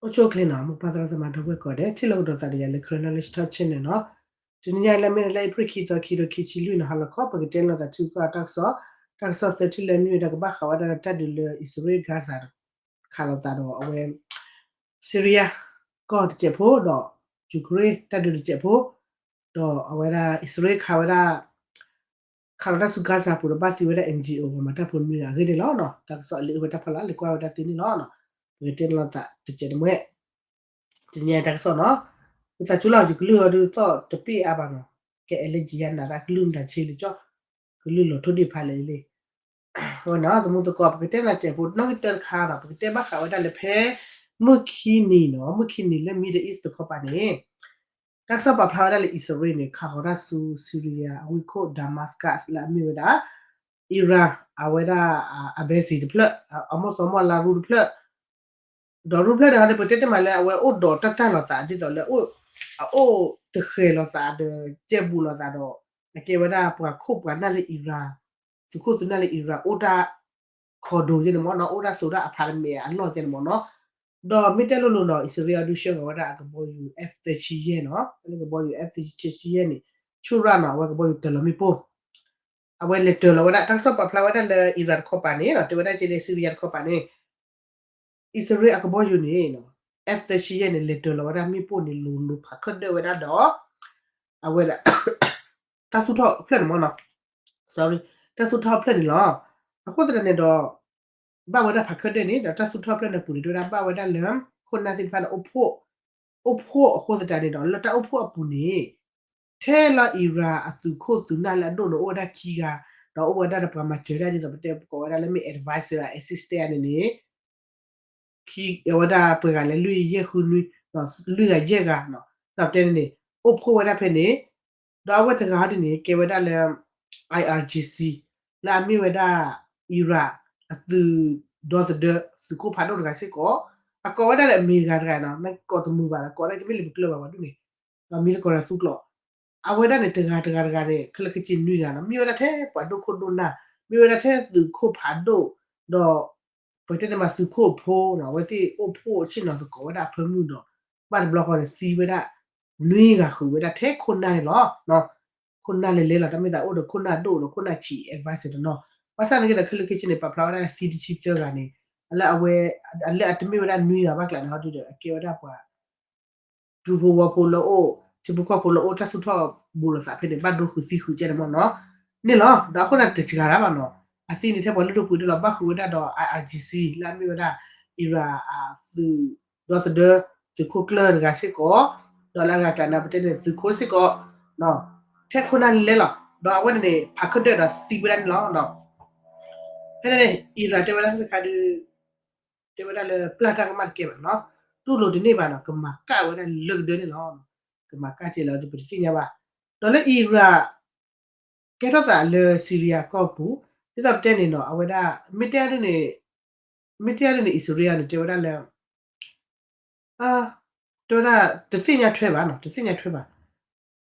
အိၣ်ဆူၣ်အိၣ်ချ့နီၤ မိၢ်ပၢ်သရၣ်သမါဒီပုၢ်ဝဲၢ်ကိးဂၤဒဲး ထံၣ်လိာ်ကဒီးသးဒီးယၤလၢ Karen Knowledge Talk Channel နီၤ. တနံၤညါအံၤလၢမ့ၢ်လၢ April ခံသီ ခံကထိခံဆံလွံၢ်နီၤ ဟါလီၤခီ ပကတဲလိာ်သးထုကီၢ်တၢ်ကစီၣ်, တၢ်ကစီၣ်သၢထံၣ်လၢအမ့ၢ်ဝဲဒၣ်ကဘၣ်ဃးဝဲဒၣ်လၢတၢ်ဒုးလၢအံၣ်စရ့လး Gaza ခးလိာ်သးဒီးအဝဲ Syria ကီၢ်တစဲးဖိဒီး Ukraine တၢ်ဒုးတစဲးဖိ, ဒီးအဝဲဒၣ်အံၣ်စရ့လးခးဝဲဒၣ် ခးလီၤတၢ်ဆူ Gaza ပူၤဒီးဘၣ်သံဝဲဒၣ် NGO ပှၤမၤတၢ်ဖိနွံဂၤအဂ့ၢ်န့ၣ်လီၤ. တၢ်ကစီၣ်အလၢအဝဲတၢ်ဖီလာ်လဲၤကွၢ်ဝဲဒၣ်သ့န့ၣ်လီၤ. ပကတဲန့ၣ်လိာ်သးတစဲးတမှဲ တနံၤညါတၢ်ကစီၣ်နီၤ. ဝံသးစူၤလီၤ ယကလုၢ်အီၤဒုးသီၣ်တပ့ၢ်အါဘၣ်နီၤ. ကဲအဲလဲကယၤနၤဒၣ်ကလုၢ်မတၤဆ့လံကၠီ, ကလုၢ်လီၤထိၣ်ဒ့ၣ်ဖးလဲၣ်လံ. ဝဲနီၤ သမူသကိး ပကတဲနၤစဲးဖိနီၣ်ဂံၢ်တၢတခါနီၤ ပကတဲဘၣ်ဃးဝဲဒၣ်လၢဖဲ မုၢ်ခံနံၤနီၤ မုၢ်ခံနံၤလၢ Middle East တခီပၤန့ၣ် တၢ်ကစီၣ်ပာ်ဖျါဝဲဒၣ်လၢအံၣ်စရ့လးန့ၣ် ခးဃီၤတၢ်ဆူ Syria အဝ့ၢ်ခိၣ် Damascus လၢအမ့ၢ်ဝဲဒၣ် Iran အဝဲဒၣ် embassy တဖျၢၣ် အမိၢ်သီမီၢ်လၢရူၢ်တဖျၢၣ် ဒီးရူၢ်ဖျၢၣ်န့ၣ်ဟီန့ၣ် ပတဲတမးလၢအဝဲအိၣ်ဒီးတၢ်တၢ်လိာ်သးဒ်သိးလၢ အအိၣ်တဃဲၤလိာ်သးဒီး ကဲဘူးလိာ်သးဒီး အကဲဝဲဒၣ်ပှၤခိၣ်ပှၤနၢ်လၢ Iran သုးခိၣ်သုးနၢ်လၢ Iran အိၣ်တၢ် condo ကဲန့ၣ်မ့ၢ်နီၤ အိၣ်တၢ်ဆိးတၢ် apartment အလီၢ်ကဲန့ၣ်မ့ၢ်နီၤ. ဒီးမ့ၢ်တဲလိၤလိၤနီၤ အံၣ်စရ့လးဒုးဆှၢဃီၤဝဲဒၣ်အကဘီယူၤ F သၢဆံယဲၢ်နီၤ လၢကဘီယူၤ F သၢဆံယဲၢ်န့ၣ် ဆူၣ်ရၣ်နီၤ အဝဲကဘီယူၤတၢၤလီၤမ့ၣ်ပိၢ် အဝဲလဲၤတၢၤလီၤဝဲဒၣ် တၢ်ကစီၣ်ပာ်ဖျါဝဲဒၣ်လၢ Iran တခီပၤန့ၣ်နီၤ တဲဝဲဒၣ်က့လၢ Syria တခီပၤန့ၣ် အံၣ်စရ့လးအကဘီယူၤန့ၣ် F သၢဆံယဲၢ်န့ၣ် လဲၤတၢၤလီၤဝဲဒၣ်မ့ၣ်ပိၢ်န့ၣ် လိၤလိၤဖးခၢၣ်ဒၢၣ်ဝဲဒၣ်ဒီး အဝဲဒၣ် တၢ်သူၣ်ထီၣ်ဖျၢၣ်န့ၣ်မ့ၢ်နီၤ sorry တၢ်သူၣ်ထီၣ်ဖျၢၣ်န့ၣ်လီၤ. အဃိသတးန့ၣ်ဒီး ဘၣ်ဝဲဒၣ်ဖးခၢၣ်ဒၢၣ်န့ၣ် ဒီးတၢ်သူၣ်ထီၣ်ဖျၢၣ်န့ၣ်အပူၤန့ၣ် တဲဝဲဒၣ်ဘၣ်ဝဲဒၣ်လၢ ခိၣ်နၢ်သ့ၣ်တဖၣ်န့ၣ် အိၣ်ဖှိၣ် အိၣ်ဖှိၣ်အဃိသတးန့ၣ်ဒီး လၢတၢ်အိၣ်ဖှိၣ်အပူၤန့ၣ် ထဲလီၤ Iran အသုးခိၣ်သုးနၢ်လၢအဒိၣ်န့ၣ် အိၣ်ဝဲဒၣ်ခံဂၤ, ဒီးအိၣ်ဝဲဒၣ်ဒီးပှၤမၤစၢၤတၢ်ဒ်သိးပတဲပကိးဝဲဒၣ်လၢမ့ၢ် advisor assistant န့ၣ်န့ၣ် ခံအဝဲဒၣ်ပှဲၤဂၤလဲၣ် လွံၢ်ယဲၢ်ဃုနွံ, လွံၢ်ဂၤယဲၢ်ဂၤ, သးပတဲန့ၣ်န့ၣ် အိၣ်ဖှိၣ်ဝဲဒၣ်ဖဲန့ၣ်, ဒီးအဝဲတဂၤဟီဒ်န့ၣ် ကဲဝဲဒၣ်လၢ I R G C လၢအမ့ၢ်ဝဲဒၣ် Iran အသုးဒီသဒၢ သုးခိၣ်ဖးဒိၣ်တဂၤစ့ၢ်ကီး, အကိးဝဲဒၣ်လၢအမ့ၢ်တဂၤတဂၤနီၤ နကိးတမုာ်ဘၣ်ဒီး ကိးဒၣ်တမ့ၢ်လၢပကျၢၢ်ဘၣ်ဝဲဒၣ်န့ၣ်, ဒီးမ့ၢ်လၢကိးလၢသူကျိာ် အဝဲဒၣ်န့ၣ် တဂၤတဂၤတဂၤန့ၣ် ခဲလၢာ်ခဲဆ့နွံဂၤနီၤ, မ့ၢ်ဝဲဒၣ်ထဲပှၤဒိၣ်ခိၣ်ဒိၣ်နၢ်, မ့ၢ်ဝဲဒၣ်ထဲသုးခိၣ်ဖးဒိၣ်, ဒီး ပတဲန့ၣ်မးသုးခိၣ်ဖိနီၤ, အဝဲသ့ၣ်အိၣ်ဖှိၣ်ဆ့ၣ်နီၤသကိးဝဲဒၣ်အဖၢမုၢ်ဒီး ဘၣ်တဘျီဃီန့ၣ် သံဝဲဒၣ် နွံဂၤဃုာ်ဝဲဒၣ်ထဲခိၣ်နၢ်န့ၣ်လီၤ. ခိၣ်နၢ်လဲၤလဲၤလီၤ တၢ်မ့ၢ်သးအိၣ်ဒီးခိၣ်နၢ်ဒိၣ်ဒီးခိၣ်နၢ်ဆံး advisor တနီၤ, ဘၣ်ဆၣ်န့ၣ်က့ဒီး ခဲလၢာ်ခဲဆ့န့ၣ် ပာ်ဖျါဝဲဒၣ်သံတဆံသၢဂၤန့ၣ်, လၢအဝဲ လၢအတမ့ၢ်ဝဲဒၣ်နွံဂၤဘၣ်ကျါန့ၣ် ဟီဒုဒီး အကဲဝဲဒၣ်ပှၤ ထူဖိဝီဖိလၢအိၣ် ထံဖိကီၢ်ဖိလၢအိၣ်တၢ်သူၣ်ထီၣ်ဘူးလိာ်သးဖဲန့ၣ် ဘၣ်ဒိဃုာ်သံဃုာ်ကဲန့ၣ်မ့ၢ်နီၤ, န့ၣ်လီၤ. ဒီးအဃိန့ၣ်တစှၤတၢ်ဘၣ်နီၤ, အသံန့ၣ်ထဲပှၤလုၢ်ဒိၣ်ပှ့ၤဒိၣ်လီၤ, ဘၣ်ဃုာ်ဝဲဒၣ်ဒီး I R G C လၢအမ့ၢ်ဝဲဒၣ် Iran အသုးဒီသဒၢ သုးခိၣ်ကျၢၢ်တဂၤစ့ၢ်ကီး, ဒီးလၢအဂၤကျါန့ၣ် ပတဲန့ၣ်သုးခိၣ်စ့ၢ်ကီး, ထဲခိၣ်နၢ်လဲၤလဲၤလီၤ. ဒီးအဝဲန့ၣ်န့ၣ် ဖးခၢၣ်ဒၢၣ်ဒီးသံဝဲဒၣ်န့ၣ်လီၤ. ဖဲန့ၣ်န့ၣ် Iran တဲဝဲဒၣ်တခါဒုး တဲဝဲဒၣ်လၢပျၢ်တၢ်ကမၣ်တကဲဘၣ်နီၤ, တူၢ်လိာ်တန့ၢ်ဘၣ်နီၤ, ကမၤကၣ်ဝဲဒၣ်လၢကဒၢန့ၣ်လီၤ. ကမၤကၣ်ကဲလီၤဒုးပတသ့ၣ်ညါဘၣ်. ဒီးလၢ Iran ကဲထီၣ်သးလၢ Syria ကီၢ်ပူၤ, ဒ်သိးပတဲန့ၣ်နီၤ အဝဲဒၣ် မ့ၢ်တဲဒ်န့ၣ် မ့ၢ်တဲဒ်န့ၣ် အံၣ်စရ့လးန့ၣ် တဲဝဲဒၣ်လၢ တဲဝဲဒၣ် တသ့ၣ်ညါထွဲဘၣ်နီၤ, တသ့ၣ်ညါထွဲဘၣ်,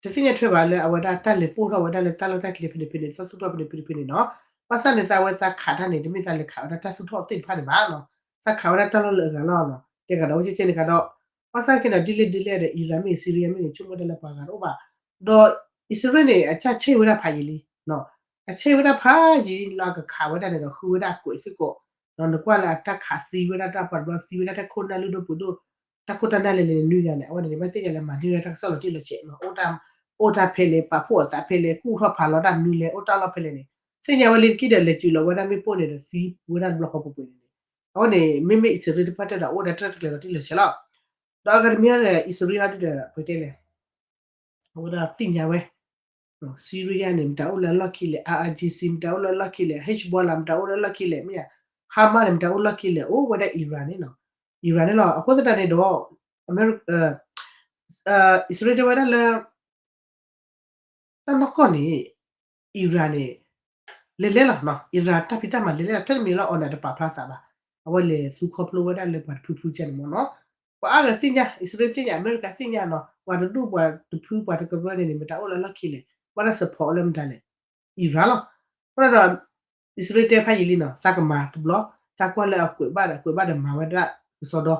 တသ့ၣ်ညါထွဲဘၣ်လၢအဝဲဒၣ်တၢ်လဲၤပိၢ်ထီၣ်ဝဲဒၣ်လၢတၢ်လီၢ်တၢ်ကျဲဖဲန့ၣ်ဖဲန့ၣ် တၢ်သူၣ်ထီၣ်ဖဲန့ၣ်ဖဲန့ၣ်ဖဲန့ၣ်နီၤ, ဘၣ်ဆၣ်န့ၣ်သးဝဲသးခးတၢ်န့ၣ် တမ့ၢ်သးလဲၤခးဝဲဒၣ်တၢ်သူၣ်ထီၣ်သ့ၣ်တဖၣ်န့ၣ်ဘၣ်နီၤ, သးခးဝဲဒၣ်တၢ်လီၢ်လၢအဂၤလီၤနီၤ, တဲကဒီးဝဲကဲကဲန့ၣ်ကဒီး, ဘၣ်ဆၣ်ကဲန့ၣ် ဒ်လဲၣ်ဒ်လဲၣ်ဒီး Iran မ့ၢ် Syria မ့ၢ်န့ၣ် ဆိကမိၣ်တၢ်လၢပှၤဂၤတအိၣ်ဘၣ်, ဒီးအံၣ်စရ့လးန့ၣ် အစၢ်ဆ့ၣ်ဝဲဒၣ်ဖးယံာ်လံ အဆ့ၣ်ဝဲဒၣ်ဖးယံာ်လၢအကခးဝဲဒၣ်န့ၣ်ဒီး ဃုဝဲဒၣ်အကွဲးစ့ၢ်ကီး, ဒီးနကွၢ်လၢအတၢ်ခးသံဝဲဒၣ်တၢ်ပှၤတဘျီသံဝဲဒၣ်တၢ်ခိၣ်နၢ် လုၢ်ဒိၣ်ပှ့ၤဒိၣ်, တၢ်ခိၣ်တၢ်နၢ်လဲၤလဲၤနွံဂၤန့ၣ် အဝဲန့ၣ်န့ၣ် ဘၣ်သ့ၣ်ညါလၢမၤန့ၢ်ဝဲဒၣ်တၢ်ကစီၣ်လီၤတံၢ်လီၤဆဲး, အိၣ်တၢ်ဖဲလဲၣ် ပာ်ဖှိၣ်အသးဖဲလဲၣ် ကူၣ်ထီၣ်ဖးလီၤတၢ်မနုၤလဲၣ် အိၣ်တၢ်လီၢ်ဖဲလဲၣ်န့ၣ် သ့ၣ်ညါဝဲလံတက့ၢ်ဒီး လဲၤစူၤလီၤဝဲဒၣ်မ့ၣ်ပိၢ်န့ၣ်ဒီးသံဝဲဒၣ်တဘျီဃီပှဲၤပှဲၤန့ၣ်န့ၣ်, အဝဲန့ၣ် မ့မ့ၢ်အံၣ်စရ့လးတဖၣ်တၢ်ဒီး အိၣ်ဝဲဒၣ်တၢ်တကျဲၤလီၤတံၢ်လီၤဆဲးလီၤ, ဒီးအဂၤတမံၤဒီး အံၣ်စရ့လးဟီဒုဒီး ပတဲလဲၣ် အဝဲဒၣ်သ့ၣ်ညါဝဲ Syria န့ၣ် မတၤအိၣ်လၢအလီၢ်ခံလဲၣ်, I R G C မတၤအိၣ်လၢအလီၢ်ခံလဲၣ်, Hezbollah မတၤအိၣ်လၢအလီၢ်ခံလဲၣ်, မ့ၢ်ဧါ, Hamas န့ၣ် မတၤအိၣ်လီၢ်ခံလဲၣ်, အိၣ်ဝဲဒၣ် Iran န့ၣ်လီၤ, Iran န့ၣ်လီၤ. အဃိသတးန့ၣ်ဒီး အမဲရကၤ အံၣ်စရ့လးတဲဝဲဒၣ်လၢ တၢ်နီၢ်ကီၢ်န့ၣ် Iran န့ၣ် လဲၤလဲၤလီၤ, Iran တၢ်ဖံးတၢ်မၤလဲၤလဲၤလီၤ, ထဲတမံၤလၢအီၤန့ၣ် တပာ်ဖျါသးဘၣ်, အဝဲလဲၤသူခီဖျိဝဲဒၣ်လၢပှၤတဖုဖုကဲန့ၣ်မ့ၢ်နီၤ, ပှၤအါဂၤသ့ၣ်ညါ, အံၣ်စရ့လးသ့ၣ်ညါ, အမဲရကၤသ့ၣ်ညါနီၤ, ပှၤတဒူၣ်ပှၤတဖုပှၤတကရၢန့ၣ်န့ၣ် မတၤအိၣ်လၢအလီၢ်ခံလဲၣ်, ဘၣ်တၢ် support လၢမတၤလဲၣ်, Iran လီၤ. အဃိဒီး အံၣ်စရ့လးတဲဖးယံာ်လံနီၤ, သးကမၤတဘျီ, သးကွၢ်လၢအကွဲးဘၣ်ဒီး ကွဲးဘၣ်ဒီးမၤဝဲဒၣ်ကစီဒီ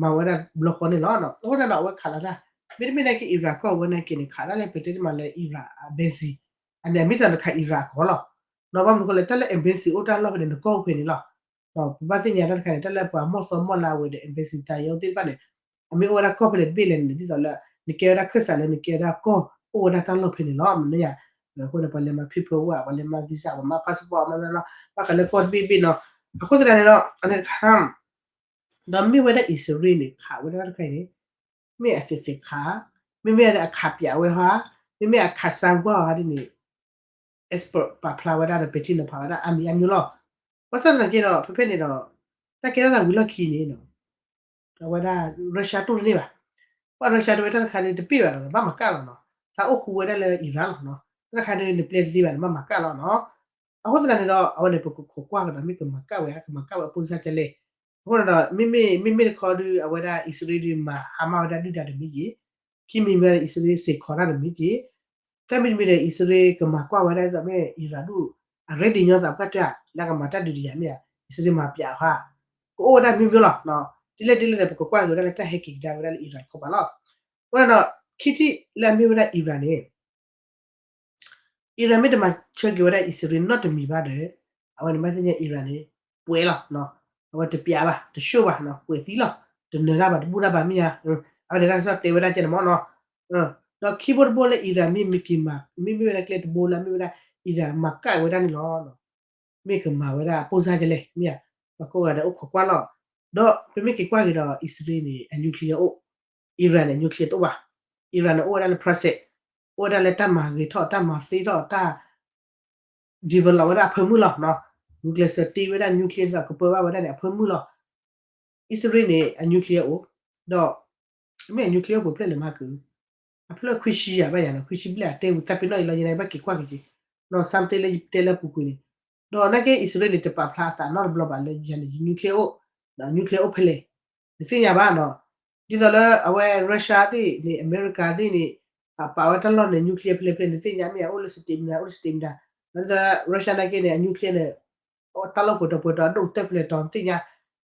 မၤဝဲဒၣ်ဘျီဃီန့ၣ်လီၤ. အဃိသတးဒီး အဝဲခးလီၤတၢ် မ့တမ့ၢ်နာ်က့ Iran ကီၢ်ဝဲနာ်က့န့ၣ် ခးဒၣ်လၢပတဲတမံၤလၢ Iran embassy အန့ၣ် အမ့ၢ်တၢ်တခါ Iran အကီၢ်လီၤ. ဒီးဘၣ်မနုၤဃိလဲၣ် တၢ်လၢ embassy အိၣ်တၢ်လီၢ်ဖဲန့ၣ် နကီၢ်ဖဲန့ၣ်လီၤ. ပဘၣ်သ့ၣ်ညါတၢ်တခါန့ၣ် တၢ်လၢပှၤမီၢ်သီမီၢ်လါဝဲဒီး embassy တၢ်ယိသ့ၣ်တဖၣ်န့ၣ် အမ့ၢ်အိၣ်ဝဲဒၣ်ကီၢ်ဖဲလဲၣ်တဘ့ၣ်လဲၣ်န့ၣ် ဒ်သိးလၢ နကဲဝဲဒၣ်ခၢၣ်စးလၢ နကဲဝဲဒၣ်ကီၢ် အိၣ်ဝဲဒၣ်တၢ်လီၢ်ဖဲန့ၣ်လီၤ. မနုၤယၤ အဃိန့ၣ် ပှၤလဲၤမၤ paperwork ပှၤလဲၤမၤ visa ပှၤမၤ passport မၤမၤလီၤ ဘၣ်ဃးလၢကီၢ်တဘ့ၣ်ဘ့ၣ်နီၤ. အဃိသတးန့ၣ်ဒီး အန့ၣ်တခါ ဒီးမ့ၢ်ဝဲဒၣ်အံၣ်စရ့လးန့ၣ် ခးဝဲဒၣ်တၢ်တခါအံၤန့ၣ် မ့ၢ်အသ့ၣ်သ့ၣ်ခး, မ့မ့ၢ်အခးပၠးဝဲဟါ, မ့မ့ၢ်အခးစၢ်ကွၢ်ဟါဒ်န့ၣ် expert ပာ်ဖျါဝဲဒၣ်ဒီး ပထံၣ်နီၤဖးဝဲဒၣ်အါမံၤအါမံၤလီၤ. ဘၣ်ဆၣ်သနာ်က့ဒီး ဖဲဖဲန့ၣ်ဒီး တၢ်ကဲထီၣ်သးဝံၤလီၢ်ခံန့ၣ် အဝဲဒၣ် Russia တူၢ်တန့ၢ်ဘၣ်. ပှၤ Russia တဝဲတၢ်တခါန့ၣ် တပ့ၢ်ဘၣ်ဒီး ဘၣ်မၤကၣ်လီၤနီၤ. သးအိၣ်ဃူဝဲဒၣ်လၢ Iran လီၤနီၤ. တၢ်တခါန့ၣ် နပျဲတသ့ဘၣ်န့ၣ် ဘၣ်မၤကၣ်လီၤနီၤ. အဃိသတးန့ၣ်ဒီး အဝဲန့ၣ် ပကခိးကွၢ်ကဒီး မ့ၢ်ကမၤကၣ်ဝဲ ကမၤကၣ်ဝဲအပိၢ်စၢ်ကလဲၣ်. အဃိန့ၣ်ဒီး မ့မ့ၢ် မ့မ့ၢ်တခီဒုး အဝဲဒၣ်အံၣ်စရ့လးဒုး မၤဟါမၢ်ဝဲဒၣ်ဒုၣ်ဒါတမံၤက့ၤ, ခံမံၤမံၤဒီး အံၣ်စရ့လးစ့ၢ်ကီးတၢ်တမံၤက့ၤ, တၢ်မံၤတမံၤဒီး အံၣ်စရ့လးကမၤကွၢ်ဝဲဒၣ်ဒ်သိးမ့ၢ် Iran ဒုး အရ့ဒိၣ်ညီသးပှၢ်တၢၢ် လၢကမၤတၢ်ဒုးတယၤမ့ၢ်ဧါ, အံၣ်စရ့လးမၤပၠးဟါ, ကအိၣ်ဝဲဒၣ်မံၤမံၤလီၤ. ဒ်လဲၣ်ဒ်လဲၣ်ဒီး ပကကွၢ်က့ၤဝဲဒၣ်လၢတၢ်ဟဲက့ၤကဒါဝဲဒၣ်လၢ Iran တခီပၤလီၤ. အဃိန့ၣ်ဒီး ခံထံၣ်လၢအမ့ၢ်ဝဲဒၣ် Iran န့ၣ် Iran မ့ၢ်တမၤဆၢက့ၤဝဲဒၣ်အံၣ်စရ့လးနီတမံၤဘၣ်ဒီး အဝဲန့ၣ်ဘၣ်သ့ၣ်ညါ Iran န့ၣ် ပှဲၤလီၤ. အဝဲတပျးဘၣ် တရှုံးဘၣ်, ပှဲၤသံလီၤ, တနၢၤတၢ်ဘၣ် တဘူၣ်တၢ်ဘၣ်မ့ၢ်ဧါ. အဝဲန့ၣ်တၢ်ကစီၣ်တဲဝဲဒၣ်ကဲန့ၣ်မ့ၢ်နီၤ. ဒီးခံဘိတဘိလၢ Iran မ့ၢ်မ့ၢ်က့ၤမၤ မ့မ့ၢ်ဝဲဒၣ်ကျဲတဘိလၢအမ့ၢ်ဝဲဒၣ် Iran မၤကၣ်ဝဲဒၣ်န့ၣ်လီၤ. မ့ၢ်ကမၤဝဲဒၣ်အပိၢ်စၢ်ကလဲၣ်မ့ၢ်ဧါ, ပှၤကိးဂၤဒဲးအိၣ်ခိးကွၢ်လီၤ. ဒီးပမ့ၢ်က့ၤကွၢ်က့ၤဒီး အံၣ်စရ့လးန့ၣ် အ nuclear အိၣ်, Iran န့ၣ် အ nuclear တအိၣ်ဘၣ်. Iran န့ၣ် အိၣ်ဝဲဒၣ်လၢ process, အိၣ်ဝဲဒၣ်လၢတၢ်မၤဂ့ၤထီၣ် တၢ်မၤသ့ထီၣ် တၢ် develop ဝဲဒၣ်အဖၢမုၢ်လီၤ. ဂုာ်ကျဲးစၢးတ့ဝဲဒၣ် nuclear ဒ်သိးကပၢဘၣ်ဝဲဒၣ်န့ၣ် အဖၢမုၢ်လီၤ. အံၣ်စရ့လးန့ၣ် အ nuclear အိၣ်, ဒီး မ့ၢ်အ nuclear အိၣ်ပှဲၤဖျၢၣ်လဲၣ်မၤကၢ, အဖျၢၣ်ခွံဆံယၤဘၣ်ယၤနီၤ, ခွံဆံဘျဲၣ်အတဲဝံၤသးပ့ၤနီၣ်အံၤလီၤ ယနဘၣ်က့ၤကွၢ်က့ၤက့ၤ, နီၤ something လၢယတဲလၢအပူၤကွံာ်န့ၣ်, ဒီးနာ်က့အံၣ်စရ့လးန့ၣ် တပာ်ဖျါအသးနီတဘျီဘၣ်လၢယၤန့ၣ် ယ nuclear အိၣ်, ဒီး nuclear အိၣ်ဖဲလဲၣ်, နသ့ၣ်ညါဘၣ်နီၤ, ဒ်သိးလၢအဝဲ Russia သ့ၣ်န့ၣ် အမဲရကၤသ့ၣ်န့ၣ် အပာ်ဝဲတၢ်လီၢ်န့ၣ် nuclear ဖဲလဲၣ်ဖဲလဲၣ် နသ့ၣ်ညါမ့ၢ်ဧါ, အိၣ်လၢ state မနုၤ အိၣ်လၢ state မနုၤ, ဒီးဒ်သိး Russia နာ်က့န့ၣ် အ nuclear န့ၣ် တၢ်လီၢ်ပှဲၤတီၤပှဲၤတီၤ အဒိၣ်ကတၢၢ်ဖဲလဲၣ်တီၤ နသ့ၣ်ညါ,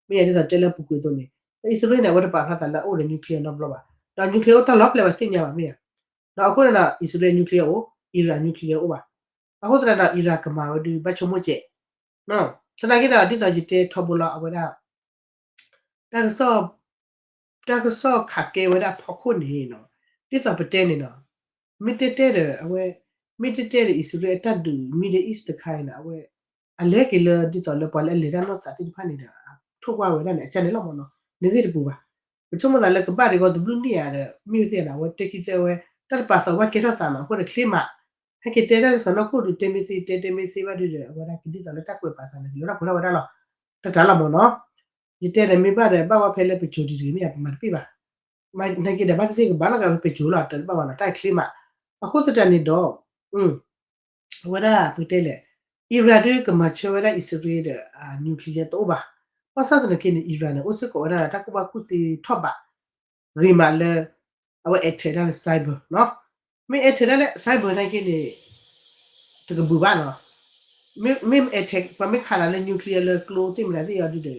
မ့ၢ်ယၤဒ်သိးတဲလၢအပူၤကွံာ်အသိးန့ၣ်, ဒီးအံၣ်စရ့လးန့ၣ် အဝဲတပာ်ဖျါသးလၢအအိၣ်ဒီး nuclear နီတဘျီဘၣ်, ဒီး nuclear အိၣ်တၢ်လီၢ်ဖဲလဲၣ်ပှၤသ့ၣ်ညါဘၣ်မ့ၢ်ဧါ, ဒီးအဃိန့ၣ်ဒီး အံၣ်စရ့လး nuclear အိၣ်, Iran nuclear အိၣ်ဘၣ်, အဃိသတးဒီး Iran ကမၤဝဲဒုး ဘၣ်ဆိကမိၣ်ကဲး သနာ်က့ဒီး ဒ်သိးယတဲထီဘိလီၤ အဝဲဒၣ် တၢ်ကစီၣ် တၢ်ကစီၣ်ခးကဲဝဲဒၣ်ဖီခိၣ်န့ၣ်နီၤ, ဒ်သိးပတဲန့ၣ်နီၤ, မ့ၢ်တဲတဲဒီး အဝဲ မ့ၢ်တဲတဲဒီး အံၣ်စရ့လးအတၢ်ဒုး Middle East တခါအံၤနီၤ အဝဲ အလဲၤက့ၤလၢဒ်သိးလၢပှၤလၢအလဲၤတၢ်နီၢ်သးသ့ၣ်တဖၣ်န့ၣ်ဒီး ထိၣ်ကွၢ်ဝဲဒၣ်န့ၣ် အကၢ်န့ၣ်လီၤမ့ၢ်နီၤ, နဂ့ၢ်တပူၤဘၣ်. ပဆိကမိၣ်သးလၢကဘၣ်ဒံးကီးတဘျုးနံၣ်ဧါဒီး မ့ၢ်ဝဲသ့ၣ်ဧါနီၤ အဝဲတဲခံသၢဝဲ တၢ်တပာ်သးဘၣ်ကဲထီၣ်သးနီၤ အဃိန့ၣ်ချ့မး, ဟဲက့ၤတဲတၢ်လၢစီၤနီၢ်ခိၣ်ဒုးတဲမ့ၢ်သ့ တဲတဲမ့ၢ်သ့ဘၣ်ဒုးဒီး အဝဲဒၣ်ကဒ်သိးလၢတၢ်ကွဲးပာ်သးန့ၣ် ကလီတၢ်ပှဲၤထီၣ်ဝဲဒၣ်လီၤ. တၢ်တၢ်လီၤမ့ၢ်နီၤ, ယတဲန့ၣ်မ့ၢ်ဘၣ်ဒီး ဘၣ်ဝဲဖဲလၢပစိၤဒံးတဂ့ၤမ့ၢ်ဧါ ပမၤတပ့ၢ်ဘၣ်. မ့ၢ်နာ်က့ဒီး ဘၣ်သ့ၣ်သ့ၣ်ကဘၣ်နီၢ်ကီၢ်ဖဲပစိၤလီၤ တၢ်တဘၣ်ဘၣ်နီၤ တၢ်ချ့မး. အဃိသတးန့ၣ်ဒီး အဝဲဒၣ်ပကတဲလဲၣ်, Iran ဒုးကမၤဆၢဝဲဒၣ်အံၣ်စရ့လးဒီး nuclear တအိၣ်ဘၣ်. ဘၣ်ဆၣ်သနာ်က့န့ၣ် Iran န့ၣ် အိၣ်စ့ၢ်ကီးဝဲဒၣ်ဒီးတၢ်ကူၣ်ဘၣ်ကူၣ်သ့ထီၣ်ဘး ဂ့ၤမးလၢ အဝဲ attack ဒၣ်လၢ cyber နီၤ. မ့ၢ် attack ဒၣ်လၢ cyber နာ်က့န့ၣ် တကဘုးဘၣ်နီၤ. မ့ၢ် မ့ၢ် attack ပှၤမ့ၢ်ခးနၤလၢ nuclear လၢကျိသ့ၣ်မနုၤသ့ၣ်အီၤဒုးဒီး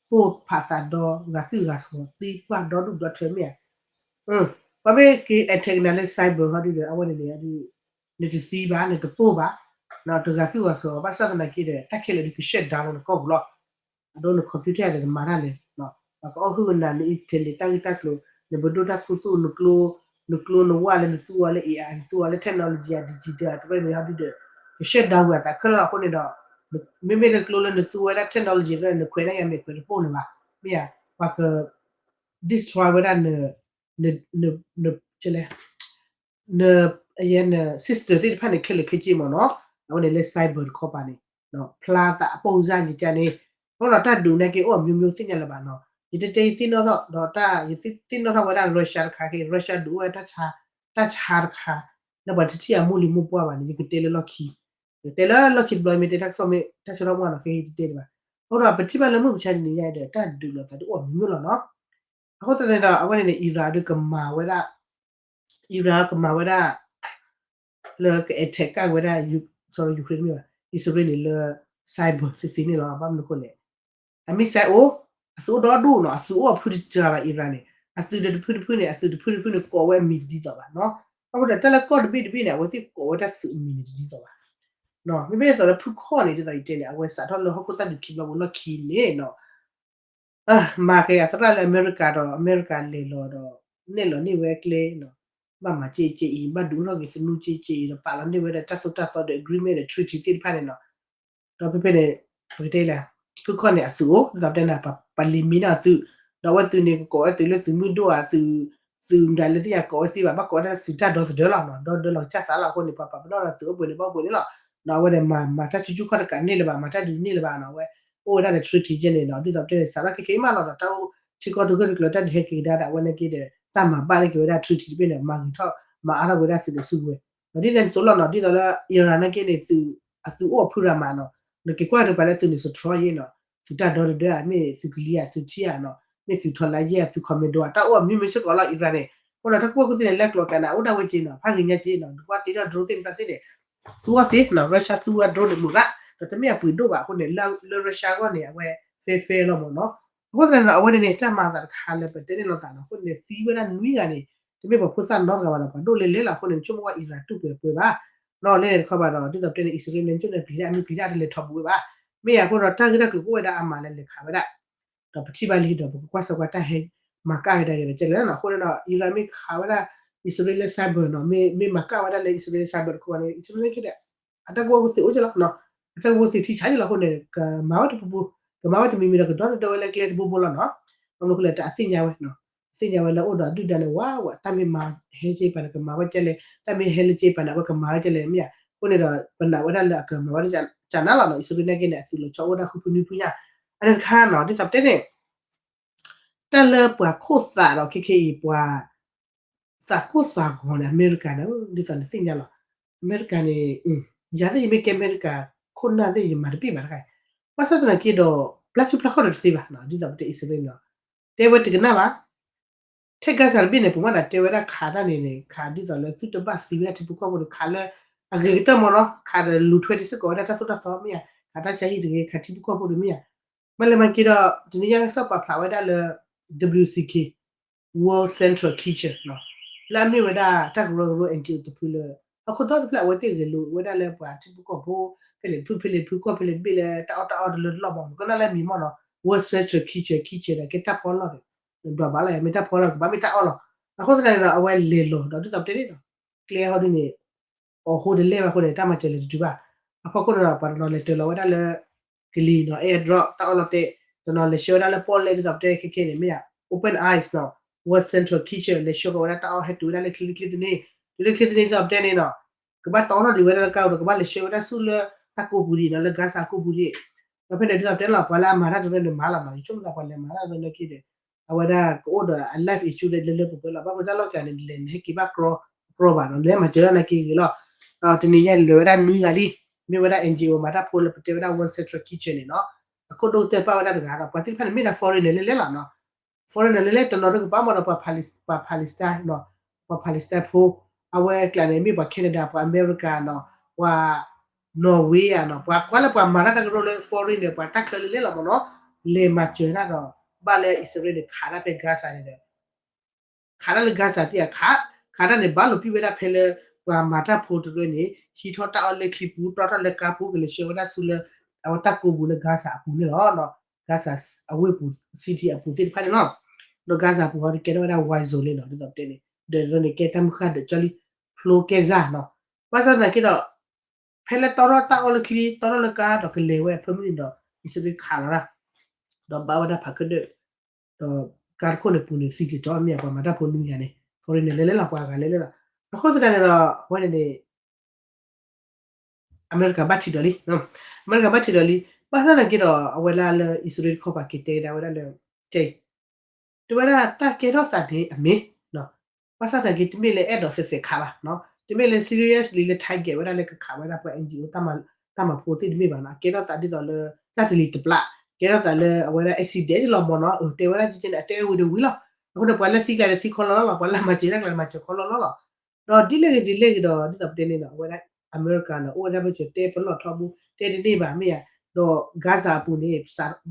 ပိၢ်ဖးသးဒီ ဂာ်သူၣ်ဂာ်စီၤသံကွၢ်ဒီဒူၣ်ဒီထၢမ့ၢ်ဧါ. ပှၤမ့ၢ်က့ၤ attack နၤလၢ cyber ဟီဒုးဒီး အဝဲန့ၣ်န့ၣ် နတသံဘၣ် နတပိၢ်ဘၣ် တဂာ်သူၣ်ဂာ်စီၤ ဘၣ်ဆၣ်သနာ်က့ဒီး တၢ်ခဲလၢာ်ဒုးက shut down လၢနကီၢ်ပူၤလီၤ. အဒိန computer ဒီးတမၤတၢ်လဲၣ်, ပှၤကအီၣ်ဟုၣ်နၤ န internet တၢ်ဂ့ၢ်တၢ်ကျိၤ နပဒိၣ်တၢ်ခူသူၣ် နကျိ နကျိနဝၣ်လၢနသူအီၤလၢ AI နသူအီၤလၢ technology အ digital အတရၢၢ်န့ၣ်ဟီဒုးဒီး က shut down ဝဲအသးခဲလၢာ်လီၤ. အဃိန့ၣ်ဒီး မ့မ့ၢ်လၢကျိလၢနသူဝဲဒၣ် technology တရၢၢ်န့ၣ် နခွဲးန့ၢ်ယၤမဲာ်ခွဲးတပိၢ်လၢၤဘၣ်, မ့ၢ်ဧါ, ပှၤက destroy ဝဲဒၣ် န န န န န system သ့ၣ်တဖၣ်န့ၣ် ခဲလၢာ်ခဲဆ့မ့ၢ်နီၤ, အဝဲန့ၣ်လၢ cyber တခီပၤန့ၣ် ဖျါသးအပိၢ်စၢ်ယကါန့ၣ်, အဃိဒီးတၢ်ဒုးနာ်က့အိၣ်အမျိုးမျိုးသ့ၣ်ညါလၢၤဘၣ်နီၤ, ယတတဲယသ့ၣ်နီၣ်ထီၣ်ဒီးတၢ် ယသ့ၣ်နီၣ်ထီၣ်ဝဲဒၣ် Russia တခါက့ Russia ဒုးအိၣ်ဝဲတၢ်ဆါ တၢ်ဆါတခါ, လၢပှၤတထံၣ်အမိၢ်လံၤမိၢ်ပှၢ်ဘၣ်န့ၣ် ယကတဲလၢလီၢ်ခံ, ယတဲလၢလီၢ်ခံတဘျီ မ့ၢ်တဲတၢ်ကစီၣ်မ့ၢ်တၢ်ဆၢထီၣ်မ့ၢ်နီၤ ကဟဲယတတဲဒံးဘၣ်, အဃိဒီးပထံၣ်ဘၣ်လၢမုၢ်မဆါတနံၤညါဒီး တၢ်ဒုးလိာ်သးဒုးအိၣ်အမျိုးမျိုးလီၤနီၤ. အဃိသတးန့ၣ်ဒီး အဝဲန့ၣ်န့ၣ် Iran ဒုးကမၤဝဲဒၣ် Iran ကမၤဝဲဒၣ် လၢက attack ကၣ်ဝဲဒၣ် Ukraine တမ့ၢ်ဘၣ် အံၣ်စရ့လးန့ၣ်လၢ cyber သ့သ့န့ၣ်လီၤ. ဘၣ်မနုၤအဃိလဲၣ်, အ missile အိၣ်, အသုးအိၣ်ဒီဒူၣ်နီၤ, အသုးအိၣ်အဖုတစှၤဘၣ် Iran န့ၣ်, အသုးဒီးတဖုတဖုန့ၣ် အသုးတဖုတဖုန့ၣ် ကိးဝဲအမံၤတဒ်သိးဘၣ်နီၤ. အဃိဒီးတၢ်လၢကီၢ်တဘ့ၣ်တဘ့ၣ်န့ၣ် အဝဲသ့ၣ်ကိးဝဲတၢ်သုးအမံၤန့ၣ်တဒ်သိးဘၣ်. မ့မ့ၢ်သိးလၢဖုခီၣ်န့ၣ် ဒ်သိးယတဲန့ၣ် အဝဲစးထီၣ်လၢဟီၣ်ခိၣ်သၣ်ဒုးခံဘျီဝံၤလီၢ်ခံန့ၣ်နီၤ မၤက့ၤအသရၣ်လၢအမဲရကၤဒီး အမဲရကၤလဲၤလီၤဒီး နဲၣ်လီၤန့ၢ်ဝဲကျဲနီၤ, ဘၣ်မၤက့က့အံၤ ဘၣ်ဒုးအိၣ်ထီၣ်က့ၤသနူက့က့အံၤ ဒီးပာ်လီၤန့ၢ်ဝဲဒၣ်တၢ်သိၣ်တၢ်သီဒီး agreement ဒီး treaty သ့ၣ်တဖၣ်န့ၣ်နီၤ. ဒီးဖဲဖဲန့ၣ် ပကတဲလဲၣ်, ဖုခီၣ်န့ၣ်အသုးအိၣ် ဒ်သိးပတဲန့ၣ် ပလံၤမံၤန့ၢ်အသုး, ဒီးအဝဲသုးန့ၣ် ကကိးဝဲသုးလၢသုးမုၢ်ဒိၣ်ဧါ သုး သုးမတၤလၢသ့ၣ်ညါကိးဝဲသ့ဘၣ် ဘၣ်ကိးဝဲဒၣ်သုးတၢ်ဒီသဒၢလီၤနီၤ, ဒီသဒၢလီၤကစၢ်သးလီၤအဃိန့ၣ် ပှၤပာ်ပနီၣ်ဒီးသုးအိၣ်ပှဲၤန့ၣ် ဘၣ်အိၣ်ပှဲၤန့ၣ်လီၤ. ဒီးအဝဲန့ၣ် မၤတၢ်ဆူၣ်ဆူၣ်ခီၣ်တကးန့ၣ်လၢၤဘၣ် မၤတၢ်ဒုးန့ၣ်လၢၤဘၣ်နီၤ, အဝဲ အိၣ်ဝဲဒၣ်ဒီး treaty ကဲန့ၣ်နီၤ, ဒ်သိးပတဲန့ၣ် စးထီၣ်ခဲခဲအံၤမးလီၤဒီး တၢ်အိၣ်ထံကီၢ်တဂၢၢ်တကျၢၤတၢ်ဒုးဟဲက့ၤကဒါဒီး အဝဲန့ၣ်က့ဒီး တၢ်မၤဘၣ်န့ၢ်က့ၤဝဲဒၣ် treaty တဘ့ၣ်န့ၣ် မၤဂ့ၤထီၣ် မၤအါထီၣ်ဝဲဒၣ်သုးဒီးစုကဝဲၤ, ဒီးဒ်န့ၣ်သိးလီၤနီၤ, ဒ်သိးလၢ Iran န့ၣ်က့န့ၣ် အသုးအိၣ်အဖုရၤမးနီၤ, နက့ၤကွၢ်ဒီးပှၤလၢသုးန့ၣ် စထြီယ့နီၤ, သုးတၢ်ဒီတဒၢဧါ မ့ၢ်သုးကလံၤဧါ သုးထံဧါနီၤ, မ့ၢ်သုးထီလါယဲၢ်ဧါ သုး commando ဧါ တၢ်အိၣ်အမံၤမံၤစ့ၢ်ကီးလီၤ Iran န့ၣ်, အဃိဒီးတၢ်ကူၣ်ဘၣ်ကူၣ်သ့န့ၣ် လၢကျိၤကျဲန့ၣ် အိၣ်ဒၣ်ဝဲက့နီၤ, ဖးဂ့ၤညါက့နီၤ, နကွၢ်တ့ထီၣ် drone သ့ၣ်တဖၣ်သ့ၣ်န့ၣ် သူအီၤသ့နီၤ, Russia သူဝဲ drone န့ၣ်မုာ်ရၣ်, ဒီးတမ့ၢ်အပှ့ၤဒိၣ်ဘၣ်အဃိန့ၣ် လၢ Russia အဂီၢ်န့ၣ် အဝဲ fair fair လီၤမးနီၤ, အဃိသတးန့ၣ်ဒီး အဝဲန့ၣ်န့ၣ် တၢ်မၤအသးတခါလၢပတဲန့ၣ်လီၤသးနီၤ, အဃိန့ၣ် သံဝဲဒၣ်နွံဂၤန့ၣ် တမ့ၢ်ပှၤဖိသၣ်နီတဂၤဘၣ်ဒီး ပှၤဒိၣ်လဲၣ်လဲၣ်လီၤ, အဃိန့ၣ် နဆိကမိၣ်ဝဲ Iran တူၢ်ပှဲၤပှဲၤဘၣ်, နီၢ်လဲၣ်န့ၣ်တခီဘၣ်ဒီး ဒ်သိးပတဲန့ၣ် အံၣ်စရ့လးန့ၣ် ကၠိၣ်န့ၣ်ပျံၤဒၣ် အမ့ၢ်ပျံၤဒၣ်တလဲၤထီၣ်ဘူးဝဲဘၣ်, မ့ၢ်ယၤအဃိဒီး တၢ်ဂ့ၢ်တၢ်ကျိၤကအိၣ်ဝဲဒၣ်အါမးလၢလဲၤခးဝဲဒၣ် ဒီးပထံၣ်ဘၣ်လံဒီး ပကကွၢ်စၢၤကွၢ်တၢ်ဟဲမၤကၣ်ကဒါက့ၤဒီးကဲလဲၣ်နီၤ, အဃိန့ၣ်ဒီး Iran မ့ၢ်ခးဝဲဒၣ် အံၣ်စရ့လး cyber နီၤ, မ့ၢ်မၤကၣ်ဝဲဒၣ်လၢ အံၣ်စရ့လး cyber တခီန့ၣ် အံၣ်စရ့လးက့ဒီး အတၢ်ကူၣ်ဘၣ်ကူၣ်သ့အိၣ်က့လီၤ, အတၢ်ကူၣ်ဘၣ်ကူၣ်သ့ထံဆးက့လီၤအဃိန့ၣ် ကမၤဝဲတပူၤပူၤ, ကမၤဝဲတမံၤမံၤဒီး ကဒီတဒၢဝဲလၢကျဲတဘိဘိလီၤနီၤ, ဘၣ်မနုၤအဃိလဲၣ် တၢ်အသ့ၣ်ညါဝဲ အသ့ၣ်ညါဝဲလၢအိၣ်ဒီးအဒုၣ်ဒါန့ၣ် ဝးဝး တၢ်မ့ၢ်မၤဟဲက့ပၤန့ၣ် ကမၤဝဲကဲလဲၣ်, တၢ်မ့ၢ်ဟဲလၢက့ပၤန့ၣ် အဝဲကမၤဝဲကဲလဲၣ် မ့ၢ်ဧါ, အဃိန့ၣ်ဒီး ပနာ်ဝဲဒၣ်လၢအကမၤဝဲဒၣ်ကနၤလီၤနီၤ, အံၣ်စရ့လးန့ၣ်က့န့ၣ် အသုးလီၤဆီအိၣ်ဝဲဒၣ်ဃုဖုနွံဖုညါ, အန့ၣ်တခါနီၤ, ဒ်သိးပတဲန့ၣ် တၢ်လၢပှၤခိၣ်သးဒီးခဲခဲအံၤ ပှၤ သးကိၢ်သးဂီၤန့ၣ် အမဲရကၤန့ၣ် ဒ်သိးနသ့ၣ်ညါလီၤ, အမဲရကၤန့ၣ် ယၤသ့ၣ်ယမ့ၢ်ကဲအမဲရကၤခိၣ်နၢ်သ့ၣ် ယမၤတဘၣ်ဘၣ်တခါ, ဘၣ်ဆၣ်သနာ်က့ဒီး ပျၢ်ဆူၣ်ပျၢ်ခီၣ်ဒီးတသ့ဘၣ်နီၤ, ဒ်သိးပတဲအံၣ်စရ့လးန့ၣ် တဲဝဲတကနၣ်ဘၣ်, ထဲ Gaza တဘ့ၣ်န့ၣ် ပမ့ၢ်ဒၣ်တဲဝဲဒၣ်ခးတၢ်န့ၣ်န့ၣ် ခးဒ်သိးလၢသုတဘၣ်သံဝဲဒၣ်ထံဖိကီၢ်ဖိဒီး ခးလၢအဂ့ၤကတၢၢ်မးနီၤ, ခးဒီးလူၤထွဲဒံးစ့ၢ်ကီးဝဲဒၣ်တၢ်သိၣ်တၢ်သီမ့ၢ်ဧါ, ခးတၢ်ဆါဟံၣ်တဂ့ၤ ခးထံဖိကီၢ်ဖိတမ့ၢ်ဧါ, မ့ၢ်လၢမၤက့ဒီး တနံၤညါန့ၣ် ကစီၣ်ပာ်ဖျါဝဲဒၣ်လၢ WCK, World Central Kitchen နီၤ, လၢအမ့ၢ်ဝဲဒၣ်တၢ်ကရၢကရိ NGO တဖုလၢ ဟီၣ်ခိၣ်ဒီတဖျၢၣ် အဝဲသ့ၣ်ဂဲၤလိာ်ဝဲဒၣ်လၢပှၤထံဖိကီၢ်ဖိ ဖဲလဲၣ်တဖုဖဲလဲၣ်တဖုကီၢ်ဖဲလဲၣ်တဘ့ၣ်လၢတၢ်အီၣ်တၢ်အီတလၢတလီၢ်မး ကနၣ်လၢမံၤမးနီၤ, World Central Kitchen, kitchen ဒီးကဲတၢ်ဖီလီၢ်ဒီး ဒွးဘၣ်လီၤ မ့ၢ်တၢ်ဖီလီၢ် ကဘၣ်မ့ၢ်တၢ်အီၣ်လီၤ, အဃိသတးန့ၣ်ဒီး အဝဲလဲၤလီၤဒီး ဒ်သိးပတဲန့ၣ်နီၤ, ကျဲဟီဒ်န့ၣ် အီၣ်ဟိတလဲၢ်ဘၣ်အဃိန့ၣ် တၢ်မၤစၢၤလဲၤတတုၤဘၣ်, အဖီခိၣ်န့ၣ်ဒီး ပှၤတနီၤလဲၤတၢၤလီၤဝဲဒၣ်လၢ ကလံၤနီၤ airdrop တၢ်အီၣ်လီၤတဲာ်, တနီၤလဲၤဆှၢဝဲဒၣ်လၢပီၣ်လဲၣ် ဒ်သိးပတဲခဲခဲန့ၣ် မ့ၢ်ဧါ, Open Eyes နီၤ, World Central Kitchen လဲၤဆှၢဃီၤဝဲဒၣ်တၢ်အီၣ်ဟဲတုၤဝဲဒၣ်လၢချ့ချ့သန့, တုၤလၢချ့သန့ ဒ်သိးပတဲန့ၣ်နီၤ, ကဘၣ်တီထီၣ်ဒံးဝဲဒၣ်လၢကါဒီး ကဘၣ်လဲၤဆှၢဝဲဒၣ်ဆူလၢတၢ်ကိးပူၤဒံးနီၤ လၢ Gaza ကိးပူၤဒံး, ဒီးဖဲန့ၣ်ဒ်သိးပတဲလီၤ ပှၤလၢအမၤတၢ်တရၢန့ၣ်မၤလီၤနီၤ, ယဆိကမိၣ်သးပှၤလဲၤမၤတၢ်တရၢလၢခံဒီး အဝဲဒၣ်ကအိၣ်ဒီးအ life issue လၢလၢပှဲၤပှဲၤလီၤ, ဘၣ်မနုၤတၢ်လီၢ်ကျဲန့ၣ် လဲၤနဟဲက့ၤဘၣ်ကြီကြီဘၣ်နီၤ, လဲၤမၤစၢၤဒၣ်နာ်က့ဂ့ၤလီၤ, ဒီးတနံၤညါလဲၤဝဲဒၣ်နွံဂၤလံ, မ့ၢ်ဝဲဒၣ် NGO မၤတၢ်ဖိလၢပတဲဝဲဒၣ် World Central Kitchen န့ၣ်နီၤ, အခိၣ်ဒိၣ်ကတၢၢ်ပာ်ဝဲဒၣ်တဂၤဒီး ပှၤသ့ၣ်တဖၣ်န့ၣ် မ့ၢ်ဒၣ် foreigner လဲၤလဲၤလီၤနီၤ, foreigner လဲၤလဲၤတနီၤဒိၣ်ကပာ်မးဒီး ပှၤ Palestine နီၤ, ပှၤ Palestine ဖိ, အဝဲကျါန့ၣ် မ့ၢ်ပှၤ Canada ပှၤ America နီၤ, ပှၤ Norway ဧါနီၤ, ပှၤကွၢ်လၢပှၤမၤတၢ်တၢ်ကရၢလၢ foreign ဒီး ပှၤတၢ်ချၢလဲၤလဲၤလီၤမးနီၤ, လဲၤမၤစၢၤတၢ်ဒီး ဘၣ်လၢအံၣ်စရ့လးန့ၣ် ခးတၢ်ဖဲ Gaza န့ၣ်ဒီး ခးတၢ်လၢ Gaza သ့ၣ်ဧါ, ခး, ခးတၢ်န့ၣ် ဘၣ်လိာ်ပံာ်ဝဲဒၣ်ဖဲလၢ ပှၤမၤတၢ်ဖိတရၢန့ၣ် ဟံးထီၣ်တၢ်အီၣ်လၢချံပူၤ တီထီၣ်လၢကါပူၤ ကလဲၤဆှၢဝဲဒၣ်ဆူလၢ အဝဲတၢ်ကိးပူၤလၢ Gaza အပူၤန့ၣ်လီၤ. Gaza အဝ့ၢ်ပူၤ city အပူၤသ့ၣ်တဖၣ်န့ၣ်လီၤ. ဒီး Gaza ပူၤဟီဒီးကဲထီၣ်ဝဲဒၣ် war zone လံနီၤ, ဒ်သိးပတဲန့ၣ် ဒီးန့ၣ်ကဲတၢ်မုၢ်ဃၢ်ဒီးကၠီလံ ဖျိကဲစၢ်နီၤ. ဘၣ်ဆၣ်သနာ်က့ဒီး ဖဲလၢတီထီၣ်တၢ်အီၣ်လၢချံ တီထီၣ်လၢကါဒီးကလဲၤဝဲအဖၢမုၢ်နံၤဒီး အံၣ်စရ့လးခးလီၤတၢ် ဒီးဘၣ်ဝဲဒၣ်ဖးခၢၣ်ဒၢၣ် ဒီးကါတခိၣ်န့ၣ်ပူၤန့ၣ် သံတတီၤမ့ၢ်ဧါ, ပှၤမၤတၢ်ဖိနွံဂၤန့ၣ် foreigner လဲၤလဲၤလီၤ ပှၤဂၤလဲၤလဲၤလီၤ. အဃိသတးန့ၣ်ဒီး အဝဲန့ၣ်န့ၣ် အမဲရကၤဘၣ်ထံးဒီးလံ, အမဲရကၤဘၣ်ထံးဒီးလံ. ဘၣ်ဆၣ်သနာ်က့ဒီး အဝဲလၢလၢအံၣ်စရ့လးတခီပၤက့ၤတဲကဒါဝဲဒၣ်လၢ တဲ တဲဝဲဒၣ်တၢ်ကဲထီၣ်သးန့ၣ်အမ့ၢ် ဘၣ်ဆၣ်သနာ်က့ တမ့ၢ်လၢအဲၣ်ဒိးသဲးသဲးခးဘၣ်, တမ့ၢ်လၢ seriously လၢ target ဝဲဒၣ်လၢကခးဝဲဒၣ်ပှၤ NGO တၢ်မၤဖိသ့ၣ်တမ့ၢ်ဘၣ်နီၤ. အကဲထီၣ်သးဒ်သိးလၢ တၢ်တလံၤတပျၢ်, ကဲထီၣ်သးလၢအဝဲဒၣ် accident လီၤမးနီၤ. အတဲဝဲဒၣ်ကဲကဲန့ၣ် အတဲဝဲဝံၤဒီးဝံၤလီၤ. အဃိန့ၣ် ပှၤလၢသံကျါန့ၣ်သံခီလီလီၤလီၤ, ပှၤလၢမၤစၢၤတၢ်ကျါန့ၣ်မၤစၢၤခီလီလီၤလီၤ. ဒီးဒ်လဲၣ်ဂ့ၤဒ်လဲၣ်ဂ့ၤဒီး ဒ်သိးပတဲန့ၣ်ဒီး အဝဲဒၣ်အမဲရကၤန့ၣ် အိၣ်ဝဲဒၣ်ဘၣ်စၢၤတဲပလီၢ်ထီဘိ တဲတန့ၢ်ဘၣ်မ့ၢ်ဧါ. ဒီး Gaza အပူၤန့ၣ်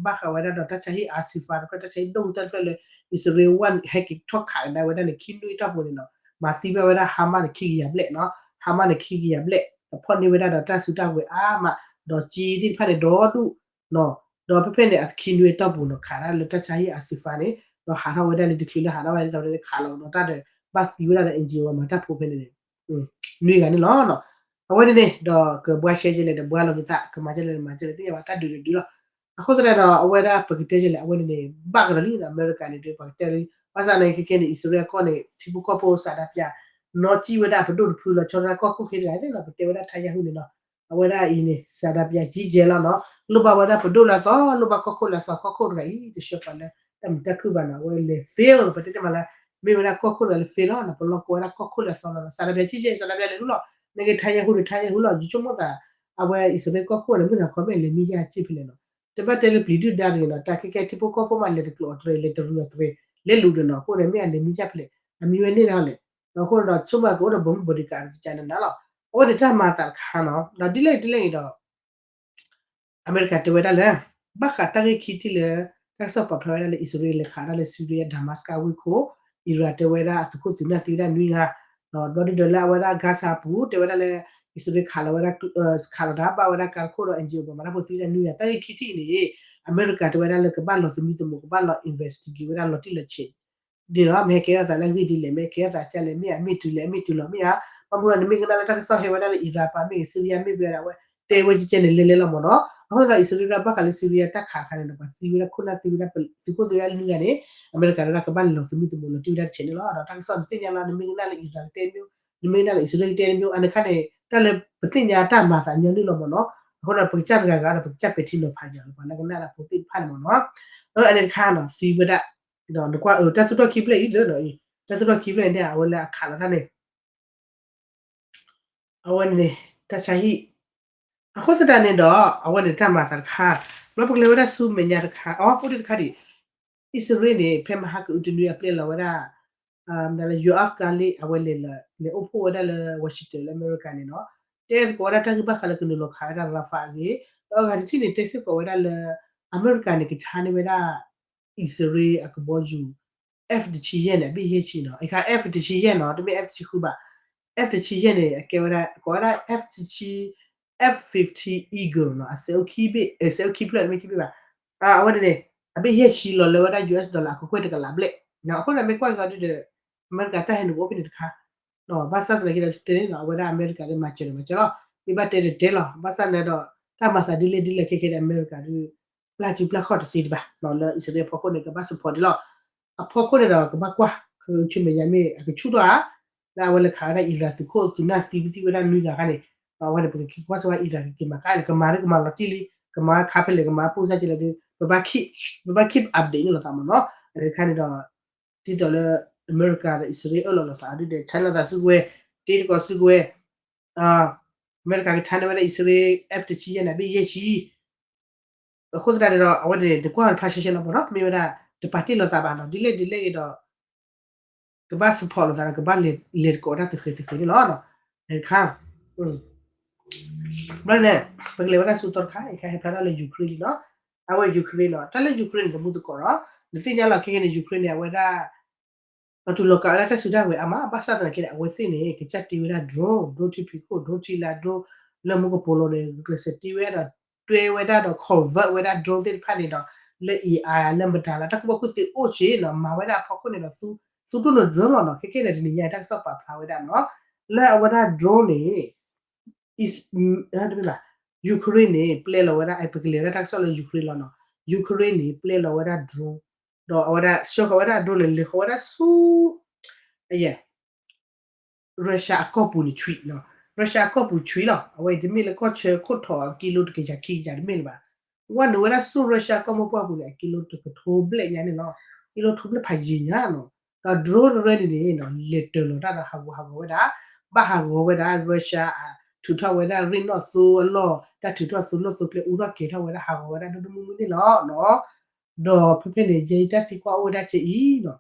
ဘၣ်ဃးဝဲဒၣ်ဒီးတၢ်ဆါဟံၣ် Al-Shifa တဖျၢၣ် တၢ်ဆါဟံၣ်ဒိၣ်တဖျၢၣ်လၢ အံၣ်စရ့လးဝဲဟဲက့ၤထီၣ်ခးကဒါဝဲဒၣ်န့ၣ် ခံနွံအတီၢ်ပူၤန့ၣ်နီၤ မၤသံဘၣ်ဝဲဒၣ် Hamas န့ၣ် ခံကယၤဘျဲၣ်နီၤ Hamas န့ၣ် ခံကယၤဘျဲၣ် အဖီၣ်န့ၢ်ဝဲဒၣ်ဒီးတၢ်စုတၢ်ဝဲၤအါမး ဒီးကျိသ့ၣ်တဖၣ်န့ၣ် ဒီဒူၣ်နီၤ ဒီးဖဲဖဲန့ၣ် အခံနွံအတီၢ်ပူၤနီၤ ခးဒၣ်လၢတၢ်ဆါဟံၣ် Al-Shifa န့ၣ် ဒီးဟးထီၣ်ဝဲဒၣ်လၢတချုးလၢဟးထီၣ်ဝဲဒၣ်လၢတၢ်ဝဲန့ၣ် ခးလီၤဒီးတၢ်ဒီး ဘၣ်သံဝဲဒၣ်ဒီး NGO ဝဲမၤတၢ်ဖိဖဲန့ၣ်န့ၣ် နွံဂၤန့ၣ်လီၤ. အဝဲန့ၣ်န့ၣ် ဒီးကဘှါရှဲကလဲၣ်ဒီးဘှါလီၤက့ၤသး ကမၤကလဲၣ်မၤကလဲၣ် သ့ၣ်ညါဘၣ်တၢ်ဒုးဒုးလီၤ. အဃိသတးဒီး အဝဲဒၣ်ပကတဲကလဲၣ် အဝဲန့ၣ်န့ၣ် ဘၣ်ကဒီးလံ အမဲရကၤန့ၣ်ဒီး ပကတဲလံ ဘၣ်ဆၣ်န့ၣ် ခဲခဲန့ၣ် အံၣ်စရ့လးကီၢ်န့ၣ် ထံဖိကီၢ်ဖိ ဆန္ဒပြ နီၢ်ကံၣ်ဝဲဒၣ် ပဒိၣ်တဖုလီၤဆီဒၣ်တၢ်ကီၢ်ခိၣ်ခံတဂၤသ့ၣ်နီၤ ပတဲဝဲဒၣ် Netanyahu န့ၣ်နီၤ အဝဲဒၣ်အံၤန့ၣ် ဆန္ဒပြ ကံကဲလီၤနီၤ လိၣ်ဘၣ်ဝဲဒၣ်ပဒိၣ်လၢအသီ လိၣ်ဘၣ်ကီၢ်ခိၣ်လၢအသီ ကီၢ်ခိၣ်တဂၤအံၤ တဆှၢပှၤလၢ တၢ်မုာ်တၢ်ခုၣ်ဘၣ်နီၤ အဝဲလဲၤ fail လီၤ ပတဲတမံၤလၢ မ့ၢ်ဝဲဒၣ်ကီၢ်ခိၣ်တဂၤလၢ fail လီၤနီၤ ပလီၢ်ကီဝဲဒၣ်ကီၢ်ခိၣ်လၢအသီလီၤနီၤ ဆန္ဒပြ ကံကဲ ဆန္ဒပြ လဲၤဒုးလီၤ နက Netanyahu ဒီး Netanyahu လီၤ ယဆိကမိၣ်သး အဝဲအံၣ်စရ့လးကီၢ်ခိၣ်န့ၣ် မုၢ်နၤခီမ့ၢ်အလဲၤမံယါစ့ၢ်ဖဲလဲၣ်နီၤ တဘၣ်တဲလၢပျံၤဒုၣ်ဒါတဂ့ၤနီၤ တၢ်ခဲကဲထံဖိကီၢ်ဖိမး လဲၤတကျိးအတြဲၤ လဲၤတရူးအတြဲၤ လဲၤလူၤဒီးနီၤ အဃိန့ၣ် မ့ၢ်အလဲၤမံယါဖဲလဲၣ် အမံဝဲန့ၣ်လီၤလဲၣ် အဃိန့ၣ်ဒီး ဆိကမိၣ်ကအိၣ်ဒီး bodyguard ကကနနၤလီၤ အဝဲန့ၣ်တၢ်မၤအသးတခါနီၤ ဒီးဒ်လဲၣ်ဒ်လဲၣ်အံၤဒီး အမဲရကၤတဲဝဲဒၣ်လၢ ဘၣ်ဃးတၢ်ဂ့ၢ်ခံထံၣ်လၢ တၢ်ကစီၣ်ပာ်ဖျါဝဲဒၣ်လၢ အံၣ်စရ့လးလဲၤခးဒၣ်လၢ Syria Damascus ဝ့ၢ်ခိၣ် Iran တဲဝဲဒၣ်အသုးခိၣ်သုးနၢ်သံဝဲဒၣ်နွံဂၤ ဒီးဒုးဒီးလၢအဝဲဒၣ် Gaza အပူၤ တဲဝဲဒၣ်လၢ အံၣ်စရ့လးခးလီၤဝဲဒၣ် ခးလီၤတၢ်ဘၣ်ဝဲဒၣ်ကါတခိၣ်ဒီး NGO ပှၤမၤတၢ်ဖိသံဝဲဒၣ်နွံဂၤ တၢ်ဂ့ၢ်ခံထံၣ်အံၤန့ၣ် အမဲရကၤတဲဝဲဒၣ်လၢကဘၣ်လီၤသမံသမိး ကဘၣ်လီၤ investigate ဝဲဒၣ်လီၤတံၢ်လီၤဆဲး ဒ်န့ၣ်လီၤ မ့ၢ်ဟဲကဲထီၣ်သးလၢအဂ့ၢ်ဒ်လဲၣ် မ့ၢ်ကဲထီၣ်သးကလဲၣ် မ့ၢ်အမ့ၢ်တုၤလဲၣ် အမ့ၢ်တုၤလီၤမ့ၢ်ဧါ ဘၣ်မနုၤလၢနမ့ၢ်ကနၣ်လၢတၢ်ကစီၣ်ဟဲဝဲဒၣ်လၢ Iran ပၤမ့ၢ်ဂ့ၤ Syria မ့ၢ်ဂ့ၤဒီး အဝဲတဲဝဲကဲကဲန့ၣ်လဲၤလဲၤလီၤမ့ၢ်နီၤ အဃိသတးဒီး အံၣ်စရ့လးဘၣ်ဃးလၢ Syria တၢ်ခးတခါန့ၣ်ဒီး ပှၤသံဝဲဒၣ်ခိၣ်နၢ်သံဝဲဒၣ် သုးခိၣ်သံဝဲဒၣ်နွံဂၤန့ၣ် အမဲရကၤတဲဝဲဒၣ်ကဘၣ်လီၤသမံသမိးလီၤတံၢ်ဝဲဒၣ်တဆဲးန့ၣ်လီၤ ဒီးတၢ်ကစီၣ်န့ၣ်သ့ၣ်ညါလၢ နမ့ၢ်ကနၣ်လၢ Iran ကတဲတမံၤ နမ့ၢ်ကနၣ်လၢ အံၣ်စရ့လးကတဲတမံၤ အန့ၣ်ခါန့ၣ် တၢ်လၢပသ့ၣ်ညါတၢ်မၤသးညီနုၢ်လီၤမ့ၢ်နီၤ အဃိဒီး ပကစၢ်တဂၤဂၤဒီး ပကစၢ်ပဲာ်ထံနီၤဖးယၤလၢပှၤလၢကနၣ်တၢ်ဖိသ့ၣ်တဖၣ်န့ၣ်မ့ၢ်နီၤ အန့ၣ်တခါနီၤ သံဝဲဒၣ် ဒီးနကွၢ်အၢ တၢ်သူၣ်ထီၣ်ခံဖျၢၣ်အံၤလၢဒီး တၢ်သူၣ်ထီၣ်ခံဖျၢၣ်န့ၣ် အဝဲလၢအခးလီၤတၢ်န့ၣ် အဝဲန့ၣ် တၢ်ဆါဟံၣ် အဃိသတးန့ၣ်ဒီး အဝဲန့ၣ်တၢ်မၤသးတခါ ဘျီပကလဲၤဝဲဒၣ်ဆူမဲာ်ညါတခါ အိၣ်ဒံးတခါဒံး အံၣ်စရ့လးန့ၣ် ဖဲမဟါကအုတနွံအပျဲလီၤဝဲဒၣ် လၢ Yoav Gallant အဝဲလဲၤ လဲၤအိၣ်ဖှိၣ်ဝဲဒၣ်လၢ Washington လၢအမဲရကၤန့ၣ်နီၤ တဲသကိးဝဲဒၣ်တၢ်ဂ့ၢ်ဘၣ်ဃးလၢကနုာ်လီၤခးဝဲဒၣ် Rafah အဂ့ၢ် ဒီးအဂၤတထံၣ်န့ၣ် တဲစ့ၢ်ကီးဝဲဒၣ်လၢ အမဲရကၤန့ၣ် ကဆါန့ၢ်ဝဲဒၣ် အံၣ်စရ့လးအကဘီယူၤ F တဆံယဲၢ်န့ၣ် အဘ့ၣ်ယဲၢ်ဆံနီၤ အခါ F တဆံယဲၢ်နီၤ တမ့ၢ် F တဆံဃုဘၣ် F တဆံယဲၢ်န့ၣ် အကဲဝဲဒၣ် ကိးဝဲဒၣ် F တဆံ F fifteen Eagle နီၤ အစဲးအိၣ်ခံဘ့ၣ် အစဲးအိၣ်ခံဖျၢၣ် တမ့ၢ်ခံဘ့ၣ်ဘၣ် အဝဲန့ၣ်န့ၣ် အဘ့ၣ်ယဲၢ်ဆံလီၤလၢဝဲဒၣ် US dollar အကကွဲၢ်တကလးဘျဲၣ် အဃိန့ၣ် မ့ၢ်ကွၢ်က့ၤအီၤဒုဒီး အမဲရကၤတၢ်ဟဲနုာ်ကအိၣ်ဖဲန့ၣ်တခါ ဘၣ်ဆၣ်သနာ်က့ဒီး တဲန့ၣ်နီၤ အဝဲဒၣ်အမဲရကၤဒီးမၤစၢၤဒီးမၤစၢၤလီၤ မ့ၢ်ဘၣ်တဲဒီးတဲလီၤ ဘၣ်ဆၣ်န့ၣ်ဒီး တၢ်မၤသးဒ်လဲၣ်ဒ်လဲၣ်ခဲခဲဒီး အမဲရကၤဒု ပျၢ်စုပျၢ်ခီၣ်တသ့တဘၣ် လၢအံၣ်စရ့လးအဖီခိၣ်န့ၣ် ကဘၣ် support ဒံးလီၤ အဖီခိၣ်န့ၣ်ဒီး ကဘၣ်ကွၢ် ဆူမဲာ်ညါမ့ၢ်အကဆူၣ်ထီၣ်ဧါ လၢအဝဲလဲၤခးဝဲဒၣ် Iran သုးခိၣ်သုးနၢ်သံဝဲဒၣ်နွံဂၤခါန့ၣ် အဝဲန့ၣ် ပကက့ၤကွၢ်စၢၤဝဲ Iran ကက့ၤမၤကါလဲၣ် ကမၤဒ်ကမၤလီၤတံၢ်လံ ကမၤခးဖဲလဲၣ် ကမၤဖိစၢ်ကလဲၣ်ဒု ပဘၣ် keep ပဘၣ် keep update န့ၣ်လီၤသးမ့ၢ်နီၤ အန့ၣ်တခါန့ၣ်ဒီး ဒ်သိးလၢ အမဲရကၤဒီးအံၣ်စရ့လးအၢၣ်လီၤလိာ်သးဒုဒီး ဆါလီၤသးစုကဝဲၤ တ့သကိးစုကဝဲၤ အမဲရကၤကဆါန့ၢ်ဝဲဒၣ်အံၣ်စရ့လး F တဆံယဲၢ်န့ၣ် အဘ့ၣ်ယဲၢ်ဆံ အဃိသတးန့ၣ်ဒီး အဝဲန့ၣ် နကွၢ်တဖျါရှဲရှဲလီၤမ့ၢ်နီၤ မ့ၢ်ဝဲဒၣ် တပာ်တ့ၢ်လိာ်သးဘၣ်နီၤ ဒ်လဲၣ်ဒ်လဲၣ်ဂ့ၤဒီး ကဘၣ် support လိာ်သးဒီး ကဘၣ်လဲၤတကိးတၢ်သုးဃဲၤသုးဃဲၤန့ၣ်လီၤ. တခါ ဘျီန့ၣ် ပကလဲၤဝဲဒၣ်ဆူတီတခါ အံၤခါဟဲဖျါထီၣ်လၢ Ukraine လံနီၤ အဝဲ Ukraine နီၤ တၢ်လၢ Ukraine န့ၣ် တမူသကိးဒီး နသ့ၣ်ညါလီၤခဲခဲန့ၣ် Ukraine န့ၣ် အဝဲဒၣ် လီၤတူာ်လီၤကာ်ဝဲဒၣ်တၢ်စုတၢ်ဝဲၤအါမး ဘၣ်ဆၣ်သနာ်က့န့ၣ် အဝဲသ့ၣ်န့ၣ် ကစၢ်တ့ဝဲဒၣ် drone drone ထံဖံးခိၣ် drone ထံလါ drone လၢမူကပိာ်လိၤန့ၣ် ဂုာ်ကျဲးစၢးတ့ဝဲဒီး တွဲဝဲဒၣ်ဒီး convert ဝဲဒၣ် drone သ့ၣ်တဖၣ်န့ၣ်ဒီး လၢ AI လၢမတၤလၢတၢ်ကူၣ်ဘၣ်ကူၣ်သ့အိၣ်ဆ့နီၤ မၤဝဲဒၣ်အဖီခိၣ်န့ၣ်ဒီး သူသူဒိၣ်နီၤ drone လီၤနီၤ ခဲခဲန့ၣ် တနံၤညါတၢ်ကစီၣ်ပာ်ဖျါဝဲဒၣ်နီၤ လၢအဝဲဒၣ် drone န့ၣ် တမ့ၢ်ဘၣ် Ukraine န့ၣ် ပျဲလီၤဝဲဒၣ် ပကလဲၤဝဲဒၣ်တၢ်ကစီၣ်လၢ Ukraine လီၤနီၤ Ukraine န့ၣ် ပျဲလီၤဝဲဒၣ် drone ဒီးအဝဲဒၣ် ဆှၢဃီၤဝဲဒၣ် drone န့ၣ် လဲၤဃီၤဝဲဒၣ်ဆူ အယဲၢ် Russia အကီၢ်ပူၤန့ၣ် ဆွံနီၤ Russia အကီၢ်ပူၤဆွံလီၤ အဝဲအံၤတမ့ၢ်လၢကီၢ်ဆၢခိၣ်ထီၣ် ကံလိတကယၤခံကယၤ တမ့ၢ်လၢၤဘၣ် ဝဲနုာ်ဝဲဒၣ်ဆူ Russia ကီၢ်မိၢ်ပှၢ်ပူၤန့ၣ် အကံလိတကထိဘျဲၣ်ညါန့ၣ်လီၤ ကံလိထိဘျဲၣ်ဖးယံာ်ညါနီၤ ဒီး drone တရဲန့ၣ်န့ၣ် လဲၤတၢၤလီၤတၢ်ဒီးဟးဂူာ်ဟးဂီၤဝဲဒၣ် ဘၣ်ဟးဂီၤဝဲဒၣ် Russia အထုးထီၣ်ဝဲဒၣ်ရ့ၣ်နီၣ်သိအလီၢ် တၢ်ထုးထီၣ်သိလီၢ်သိကျဲ အူထီၣ်ကဲၤထီၣ်ဝဲဒၣ် ဟးဂီၤဝဲဒၣ်ဒိၣ်ဒိၣ်မုၢ်မုၢ်န့ၣ်လီၤနီၤ ဒီးဖဲဖဲန့ၣ် ယဲအံၤတၢ်သံကွၢ်အိၣ်ဝဲဒၣ်ကဲအံၤနီၤ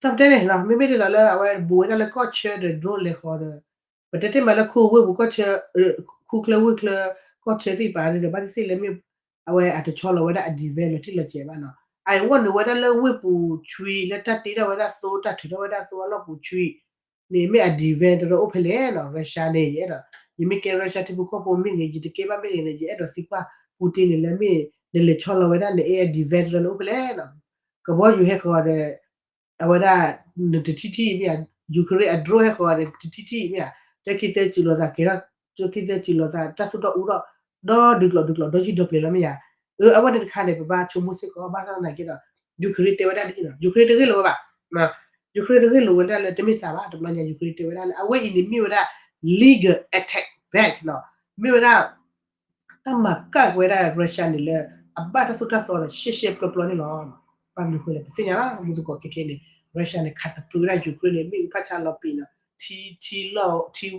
တၢ်ပတဲန့ၣ် မ့မ့ၢ်ဒ်သိးလၢအဝဲဘူးဝဲဒၣ်လၢကီၢ်ဆၢဒီး drone လဲၤဃီၤဒီး ပတဲတ့ၢ်မးလၢခိဝ့ၢ်ပူၤကီၢ်ဆၢ ခူချၢဝ့ၢ်ချၢ ကီၢ်ဆၢသ့ၣ်တဖၣ်န့ၣ်ဒီး ဘၣ်သ့ၣ်သ့ၣ်လၢမ့ၢ် အဝဲအတဆီလီၤဝဲဒၣ်အ defense လီၤတံၢ်လီၤဆဲးဘၣ်နီၤ. အဝဲန့ၢ်ဝဲဒၣ်လၢဝ့ၢ်ပူၤဆွံ လၢတၢ်တ့ထီၣ်ဝဲဒၣ်သိ တၢ်ထုးထီၣ်ဝဲဒၣ်သိအလီၢ်ပူၤဆွံ န့ၣ်မ့ၢ်အ defense တရၢအိၣ်ဖဲလဲၣ်နီၤ. Russia န့ၣ် ယအဲၣ်ဒိး ယမ့ၢ်ကဲ Russia ထံဖိကီၢ်ဖိမ့ၢ်ဂ့ၤ ယတကဲဘၣ်မ့ၢ်ဂ့ၤန့ၣ် ယအဲၣ်ဒိးသံကွၢ် Putin န့ၣ်လၢမ့ၢ် နလဲၤဆီလီၤဝဲဒၣ်န့ၣ် အဲ defense တရၢန့ၣ်အိၣ်ဖဲလဲၣ်နီၤ. ကဘီယူၤဟဲဃီၤဒီး အဝဲဒၣ် နတထံၣ်ထံၣ်မ့ၢ်ဧါ, Ukraine အ drone ဟဲဃီၤဒီး နတထံၣ်ထံၣ်မ့ၢ်ဧါ, တၢ်ခံသၢစုလိာ်သးကဲထီၣ် တၢ်ခံသၢစုလိာ်သး တၢ်သူၣ်ထီၣ်အူထီၣ် ဒီဒုးကျိးဒုးကျိး ဒီယံာ်ဒီပျဲၤလီၤမ့ၢ်ဧါ. အၢ အဝဲန့ၣ်တခါန့ၣ် ပဘၣ်ဆိကမိၣ်စ့ၢ်ကီး ဘၣ်ဆၣ်သနာ်က့ဒီး Ukraine တဲဝဲဒၣ်ဒ်အံၤနီၤ, Ukraine တဂ့ၢ်လိာ်ဝဲဘၣ်. Ukraine တဂ့ၢ်လိာ်ဝဲဒၣ်လၢတမ့ၢ်သးဘၣ်, တဘျီညါ Ukraine တဲဝဲဒၣ်လၢ အဝဲအံၤန့ၣ်မ့ၢ်ဝဲဒၣ် legal attack back နီၤ, မ့ၢ်ဝဲဒၣ် တၢ်မၤကၣ်က့ၤဝဲဒၣ် Russia န့ၣ်လၢ အဘၣ်တၢ်သိၣ်တၢ်သီဒီး ရှဲရှဲပျီပျီန့ၣ်လီၤ. ဘၣ်မနုၤဃိလဲၣ် ပသ့ၣ်ညါလီၤ မူသကိးခဲခဲန့ၣ် Russia န့ၣ် ခးတပျုာ်ဝဲဒၣ် Ukraine န့ၣ် မ့ၣ်အူဖးဆါလီၤပံာ်နီၤ, ထံ ထံလီၢ် ထံ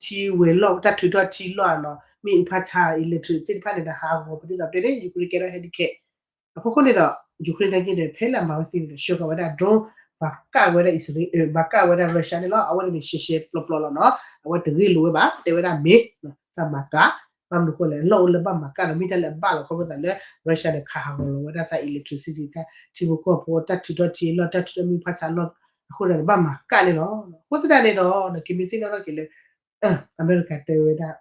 ထံဝဲၤလီၢ် တၢ်ထုးထီၣ်ထံလီၢ်နီၤ, မ့ၣ်အူဖးဆါ electric သ့ၣ်တဖၣ်န့ၣ်ဒီး ဟးဂီၤ ပဒ်သိးပတဲန့ၣ် Ukraine ကဲထီၣ် handicap အဖီခိၣ်န့ၣ်ဒီး Ukraine နာ်က့န့ၣ် ဖဲလၢအမၤဝဲသ့န့ၣ်ဒီး ဆှၢဃီၤဝဲဒၣ် drone ဘၣ်ကၣ်ဝဲဒၣ် Israel ဘၣ်ကၣ်ဝဲဒၣ် Russia န့ၣ်လီၤ. အဝဲန့ၣ်န့ၣ် ရှဲရှဲပျီပျီလီၤနီၤ, အဝဲတဂ့ၢ်လိာ်ဝဲဘၣ် တဲဝဲဒၣ်မ့ၢ် သးမၤကၣ်, ဘၣ်မနုၤဃိလဲၣ် အလီၢ်အိၣ်လၢဘၣ်မၤကၣ်ဒီး မ့ၢ်တၢ်လၢအဘၣ်လီၤ ခီဖျိသးလၢ Russia န့ၣ် ခးဟးဂီၤလီၤဝဲဒၣ်သး electricity သး ထံဖိကီၢ်ဖိ တၢ်ထုးထီၣ်ထံလီၢ် တၢ်ထုးထီၣ်မ့ၣ်အူဖးဆါလီၢ် အဃိန့ၣ် ဘၣ်မၤကၣ်န့ၣ်လီၤ. အဃိသတးန့ၣ်ဒီး နကမ့ၢ်သ့ၣ်နီၣ်ထီၣ်က့ၤလၢ အမဲရကၤတဲဝဲဒၣ်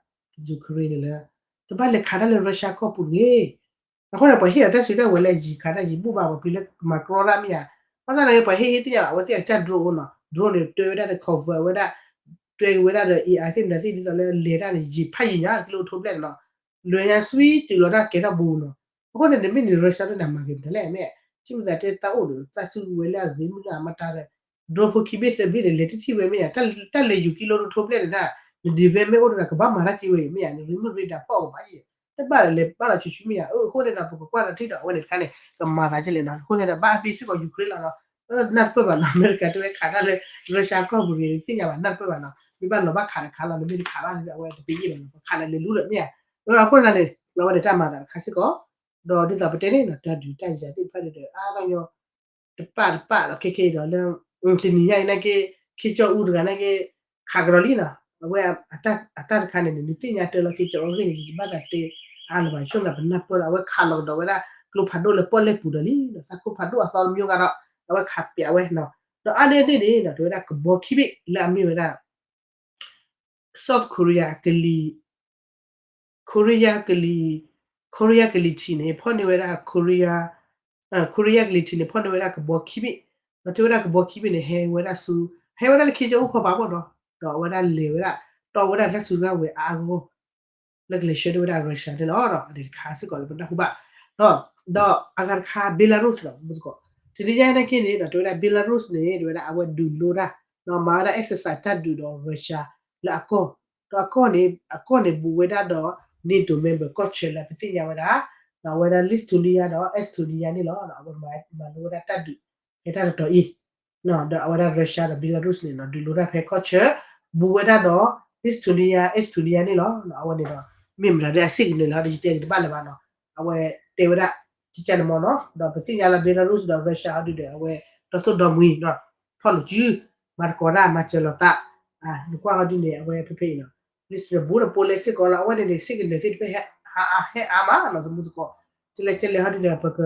Ukraine န့ၣ်လၢ တဘၣ်လဲၤခးတၢ်လၢ Russia ကီၢ်ပူၤတဂ့ၤ. အဃိန့ၣ် ပှၤဟ့ၣ်အီၤတၢ်စုတၢ်ဝဲၤလၢယံာ်ခးတၢ်ယံာ်ဘူၣ်ဘၣ် ပှၤဖံးလၢမၤကြီတၢ်မ့ၢ်ဧါ, ဘၣ်ဆၣ်သနာ်က့ ပှၤဟ့ၣ်ဟ့ၣ်သ့ၣ်ညါဘၣ် အဝဲသ့ၣ်အကစၢ် drone အိၣ်နီၤ, drone န့ၣ် တွဲဝဲဒၣ်ဒီး convert ဝဲဒၣ် တွဲက့ၤဝဲဒၣ်ဒီး AI သ့ၣ်မတၤသ့ၣ် ဒ်သိးလၢလဲၤတၢ်န့ၣ် ယံာ်ဖးယံာ်ညါ ကလၢအိၣ်ထိဘျဲၣ်န့ၣ်နီၤ, လဲၤညါ sweet တုၤလီၤတၢ်ကဲထီၣ်ဘူးနီၤ. အဃိန့ၣ် နမ့ၢ်န့ၣ် Russia တၢ်န့ၣ် မၤဂ့ၤမတၤလဲၣ် မ့ၢ် ထံၣ်မသးတဲတၢ်အိၣ်ဒီး တၢ်စုကဝဲၤလၢအဂ့ၤမုၢ်လၢအမတၤဒီး drone ဖိခံဘ့ၣ်သၢဘ့ၣ်န့ၣ် လဲၤတထံၣ်ဝဲမ့ၢ်ဧါ, တၢ်လဲၤယူၤကံလိဒိၣ်ထိဘျဲၣ်န့ၣ်ဒၣ် န defense မ့ၢ်အိၣ်ဒီး ကဘၣ်မၤတၢ်က့ဝဲအံၤမ့ၢ်ဧါ, န remote radar ဖီၣ်ကဘၣ်ယဲၢ် တဘၣ်လဲၤဘၣ်လီၤဆူၣ်ဆူၣ်မ့ၢ်ဧါ. အဃိန့ၣ်ဒီး ပကကွၢ်ဒီးထံၣ်ဒီး အဝဲန့ၣ်တခါန့ၣ် ကမၤသးကလဲၣ်နီၤ. အဃိန့ၣ်ဒီး ဘၣ်အပ့ၤစ့ၢ်ကီး Ukraine လီၤနီၤ. နၢ်တပၢၢ်ဘၣ်နီၤ, အမဲရကၤတဲဝဲခးတၢ်လၢ Russia ကီၢ်ပူၤဂ့ၤ သ့ၣ်ညါဘၣ် နၢ်တပၢၢ်ဘၣ်နီၤ. မ့ၢ်ဘၣ်လီၤဘၣ်ခးတခါလီၤ, နမ့ၢ်တခးဘၣ်န့ၣ် အဝဲတပ့ၤယံာ်ဘၣ်နီၤ, ပခးလၢလဲၤလူလၢမ့ၢ်ဧါ. အဃိန့ၣ်န့ၣ် အဝဲန့ၣ်တၢ်မၤသးတခါစ့ၢ်ကီး ဒီးဒ်သိးပတဲန့ၣ်နီၤ တၢ်ဒုးတၢ်ယၤသ့ၣ်တဖၣ်န့ၣ်ဒီး အါထီၣ်ညီ တပၣ်တပၣ်ဒီး ခဲခဲအံၤဒီးလၢ တနံၤညါအံၤနာ်က့ ခ့ကၠီအူတဂၤနာ်က့ ခးကဒီးလံနီၤ. အဝဲအတၢ်တခါန့ၣ်န့ၣ် နသ့ၣ်ညါတၢ်လီၤ ခ့ကၠီအူအဂ့ၢ်န့ၣ် ယဘၣ်သးတဲအါလၢၤဘၣ် ဆိသးပနၢ်ပၢၢ်ဒီး အဝဲခးလီၤကဒီးဝဲဒၣ် ကျိဖးဒိၣ်လၢပီၣ်လဲၣ်ပူၤဒီးလံနီၤ, သးကျိဖးဒိၣ်အသီတမံၤဂၤဒီး အဝဲခးပျးဝဲနီၤ. ဒီးအါန့ၢ်ဒ်န့ၣ်နီၤ တဲဝဲဒၣ်ကဘီခံဘ့ၣ်လၢအမ့ၢ်ဝဲဒၣ် South Korea ကလံၤ Korea ကလံၤ Korea ကလံၤထံးန့ၣ် ဖီၣ်န့ၢ်ဝဲဒၣ် Korea Korea ကလံၤထံးန့ၣ် ဖီၣ်န့ၢ်ဝဲဒၣ်ကဘီခံဘ့ၣ်, ဒီးတဲဝဲဒၣ်ကဘီခံဘ့ၣ်န့ၣ် ဟဲဝဲဒၣ်ဆူ ဟဲဝဲဒၣ်လၢခ့ကၠီအူခီပၤဘၣ်နီၤ, ဒီးအဝဲဒၣ်လဲၤဝဲဒၣ် တီဝဲဒၣ်တၢ်စုကဝဲၤအါအါဂီၢ်ဂီၢ် လၢကလဲၤဆှၢန့ၢ်ဝဲဒၣ် Russia န့ၣ်လီၤ. ဒီးအန့ၣ်တခါစ့ၢ်ကီးလၢပနၢ်ဟူဘၣ် ဒီး ဒီးအဂၤတခါ Belarus လီၤ မူသကိး တနံၤညါနာ်က့န့ၣ် ဒီးတဲဝဲဒၣ် Belarus န့ၣ် တဲဝဲဒၣ်အဝဲဒုးလိတၢ် ဒီးမၤဝဲဒၣ် exercise တၢ်ဒုးဒီး Russia လၢအကီၢ်, ဒီးအကီၢ်န့ၣ် အကီၢ်န့ၣ်ဘူးဝဲဒၣ်ဒီး NATO member ကီၢ်ဆၢလၢပသ့ၣ်ညါဝဲဒၣ် ဒီးအဝဲဒၣ် Lithuania ဒီး Estonia န့ၣ်လီၤ. အဝဲမၤလိဝဲဒၣ်တၢ်ဒုး ဖဲတၢ်တတီၤအံၤ ဒီးအဝဲဒၣ် Russia ဒီး Belarus န့ၣ်နီၤ ဒုးလိတၢ်ဖဲကီၢ်ဆၢ ဘူးဝဲဒၣ်ဒီး Lithuania Estonia န့ၣ်လီၤ. အဝဲန့ၣ်ဒီး မ့ၢ်မတၤဒ်အစ့ၢ်ကနၢၤလၢ ဒီးယတဲက့ၤတဘၣ်လၢၤဘၣ်နီၤ အဝဲတဲဝဲဒၣ် ကကနမီၤနီၤ ဒီးပသ့ၣ်ညါလၢ Belarus ဒီး Russia အီၤဒုးဒီး အဝဲဒီသိၣ်ဒီမှံနီၤ ဖီၣ်လိာ်စု မၤသကိးတၢ် မၤစၢၤလိာ်သး နကွၢ်အီၤဒုးန့ၣ် အဝဲဖဲဖဲအံၤနီၤ Lithuania ဘူးဒီး Poland စ့ၢ်ကီးလီၤ. အဝဲန့ၣ်န့ၣ် စ့ၢ်ကနၢၤသ့ၣ်တဖၣ် ဟဲအါမးနီၤ သမူသကိး ကလဲၤကလဲၤဟီဒုးဒီး ပက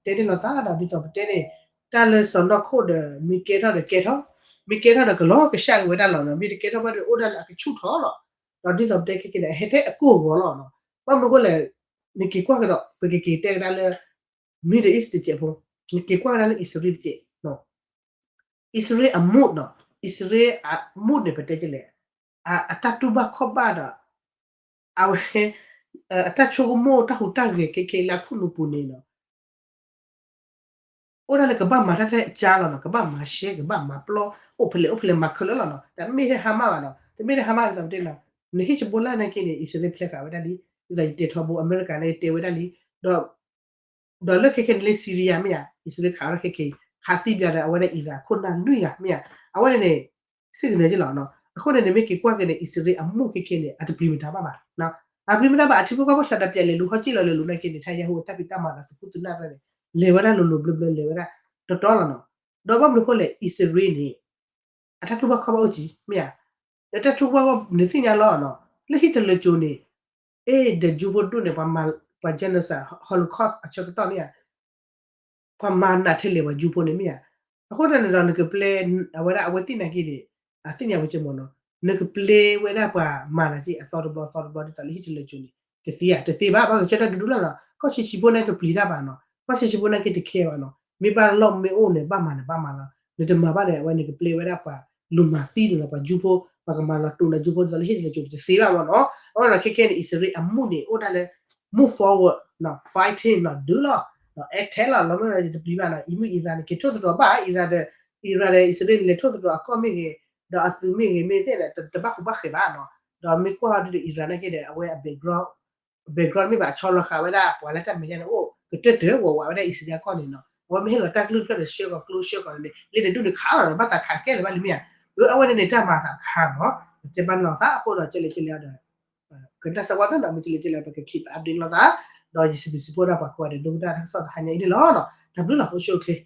တဲန့ၢ်လိာ်သးဒီး ဒ်သိးပတဲန့ၣ် တၢ်လၢစီၤနီၢ်ခိၣ်ဒီး မ့ၢ်ကဲထီၣ်ဒီးကဲထီၣ် မ့ၢ်ကဲထီၣ်ဒီးကလီၤကဆှၣ်က့ၤဝဲဒၣ်လီၤနီၤ မ့ၢ်တကဲထီၣ်ဘၣ်ဒီး အိၣ်ဒၣ်လၢအကဆူၣ်ထီၣ်လီၤ. ဒီးဒ်သိးပတဲခဲကနံၣ်န့ၣ် အဟဲထဲအကိၢ်အဂီၤလီၤနီၤ. ဘၣ်မနုၤအဃိလဲၣ် နက့ၤကွၢ်ကဒီး ပကက့ၤတဲကဒါလၢ Middle East တစဲးဖိ နက့ၤကွၢ်ကဒါလၢ အံၣ်စရ့လးတစဲး အံၣ်စရ့လးအ mood နီၤ အံၣ်စရ့လးအ mood န့ၣ် ပတဲကလဲၣ် အတၢ်တူၢ်ဘၣ်ခီၣ်ဘၣ်ဒီး အဝဲ အတၢ်ဆိကမိၣ်တၢ်ဟူးတၢ်ဂဲၤခဲခဲလၢအခိၣ်နူာ်ပူၤန့ၣ်နီၤ အိၣ်ဒၣ်လၢကဘၣ်မၤတၢ်ထဲအကါလီၤနီၤ ကဘၣ်မၤရှဲ ကဘၣ်မၤပျီ အိၣ်ဖဲလဲၣ်အိၣ်ဖဲလဲၣ်မၤခဲလၢာ်လီၤနီၤ တမ့ၢ်ထဲဟါမၢ်ဘၣ်နီၤ တမ့ၢ်ထဲဟါမၢ်ဒ်သိးပတဲနီၤ နဟံၣ်စဘိလၢနာ်က့န့ၣ် အံၣ်စရ့လးဖျဲးဃာ်ဝဲဒၣ်လံ ဒ်သိးယတဲထီဘိ အမဲရကၤန့ၣ်တဲဝဲဒၣ်လံ ဒီး ဒီးလၢခဲခဲန့ၣ်လၢ Syria မ့ၢ်ဧါ အံၣ်စရ့လးခးဝဲဒၣ်ခဲခဲအံၤ ခးသံပျးဒီးအဝဲဒၣ် Iran ခိၣ်နၢ်လွံၢ်ဂၤမ့ၢ်ဧါ အဝဲန့ၣ်န့ၣ် စ့ၢ်ကနၢၤက့လီၤနီၤ အဃိန့ၣ်န့ၣ် မ့ၢ်က့ၤကွၢ်က့ၤန့ၣ် အံၣ်စရ့လးအ mood ခဲခဲန့ၣ် အတပျံၤမတၤဘၣ်ဘၣ် အပျံၤမတၤဘၣ် အထံဖိကီၢ်ဖိစးဒီးပျးလဲၤလူၤဟီၣ်ကၠ့လီၤလဲၤလူၤနာ်က့န့ၣ် ထါယဲဟူအတၢ်ဖံးတၢ်မၤဒီးသုးခိၣ်သုးနၢ်ရဲၣ်န့ၣ် လဲၤဝဲဒၣ်လိၤလိၤဘျၢဘျၢလဲၤဝဲဒၣ် တီတီလီၤနီၤ ဒီးဘၣ်မနုၤအဃိလဲၣ် အံၣ်စရ့လးန့ၣ် အတၢ်တူၢ်ဘၣ်ခီၣ်ဘၣ်အိၣ်ကံ မ့ၢ်ဧါ လၢတၢ်တူၢ်ဘၣ်ခီၣ်ဘၣ်နသ့ၣ်ညါလီၤနီၤ လၢဟံၣ်တလၢကၠိန့ၣ် အဲၣ်ဒိးကၠိဖိဒိၣ်န့ၣ် ပှၤမၤ ပှၤ genocide Holocaust အဆၢကတီၢ်န့ၣ်ဧါ ပှၤမၤနးထဲလဲၣ်ပှၤယူဖိန့ၣ်မ့ၢ်ဧါ. အဃိသတးန့ၣ်ဒီးနကပျဲ အဝဲဒၣ်အဝဲသ့ၣ်နာ်က့န့ၣ် အသ့ၣ်ညါဝဲကဲမ့ၢ်နီၤ, နကပျဲဝဲဒၣ်ပှၤမၤနးက့အသီတဘျီသီတဘျီဒ်သိးလၢဟံၣ်တလၢာ်ကၠိန့ၣ် ကသ့ဧါ, တသ့ဘၣ်. ဘၣ်ကဆၢတၢ်ဒူဒူလီၤနီၤ, ကီၢ်ဆံးဆံးဖိန့ၣ်တပျံၤတၢ်ဘၣ်နီၤ, ကီၢ်ဆံးဆံးဖိန့ၣ်က့တခဲဘၣ်နီၤ, မ့ၢ်ဘၣ်လီၢ်မ့ၢ်အိၣ်န့ၣ် ဘၣ်မၤန့ၣ်ဘၣ်မၤလီၤ, နတမၤဘၣ်န့ၣ် အဝဲန့ၣ်ကပျဲဝဲဒၣ်ပှၤလူၤမၤသံန့ၣ်လီၤ, ပှၤယူဖိ ပှၤကမၤလီၤတိာ်နယူဖိဒ်သိးလၢဟံၣ်တလၢာ်ကၠိန့ၣ် တသ့ဘၣ်မ့ၢ်နီၤ. အဃိဒီးခဲခဲန့ၣ် အံၣ်စရ့လးအမူးန့ၣ် အိၣ်ဒၣ်လၢ move forward နီၤ, fighting နီၤ, ဒုးလီၤ, နီၤ, attack လီၤ, လီၤမ့ၢ်ဒီးယတပျံၤဘၣ်နီၤ, အံၤမ့ၢ်အံၤသးန့ၣ် က့ၤထိၣ်သတြီၤဘၣ်, အံၤသးဒီး အံၤရၤဒီးအံၣ်စရ့လးန့ၣ် လဲၤထိၣ်သတြီၤအကီၢ်မ့ၢ်ဂ့ၤ, ဒီးအသုးမ့ၢ်ဂ့ၤမ့ၢ်သ့ၣ်ဒီး တဘၣ်ဃူဘၣ်ဃဲၤဘၣ်နီၤ. ဒီးမ့ၢ်ကွၢ်ဟီဒုးဒီး အံၤရၤနာ်က့ဒီး အဝဲအ background background မ့ၢ်ဘၣ်ဆီလီၤဃာ်ဝဲဒၣ် ပှၤလၢတၢ်မဲာ်ညါန့ၣ်အိၣ် ကတၢၢ်တၢၢ်ဝးဝးဝဲဒၣ်အံၣ်စရ့လးအကီၢ်န့ၣ်နီၤ, အဝဲမ့ၢ်ဟ့ၣ်လီၤတၢ်ကလုၢ်ဖျၢၣ်ဒီးဆှၢဃီၤကျိဆှၢဃီၤန့ၣ် လ့တဒူၣ်န့ၣ်ခးလီၤ ဘၣ်သးခးတကဲလၢၤဘၣ်လံမ့ၢ်ဧါ. အဝဲန့ၣ်န့ၣ် တၢ်မၤသးတခါနီၤ, ပတဲဘၣ်နီၤသးအဃိဒီး ကဲလဲၣ်ကဲလဲၣ်ဒီး ကနၣ်စၢၤဝဲသ့ၣ်နီၤ, မ့ၢ်ကဲလဲၣ်ကဲလဲၣ် ပက keep update လိာ်သး, ဒီးယစံးဘျုးစံးဖှိၣ်ဒၣ်ပှၤကိးဂၤဒဲး ဒိကနၣ်တၢ်ကစီၣ်တဟါညါအံၤန့ၣ်လီၤ. တၢ်ဘျုးလီၤ အိၣ်ဆူၣ်အိၣ်ချ့.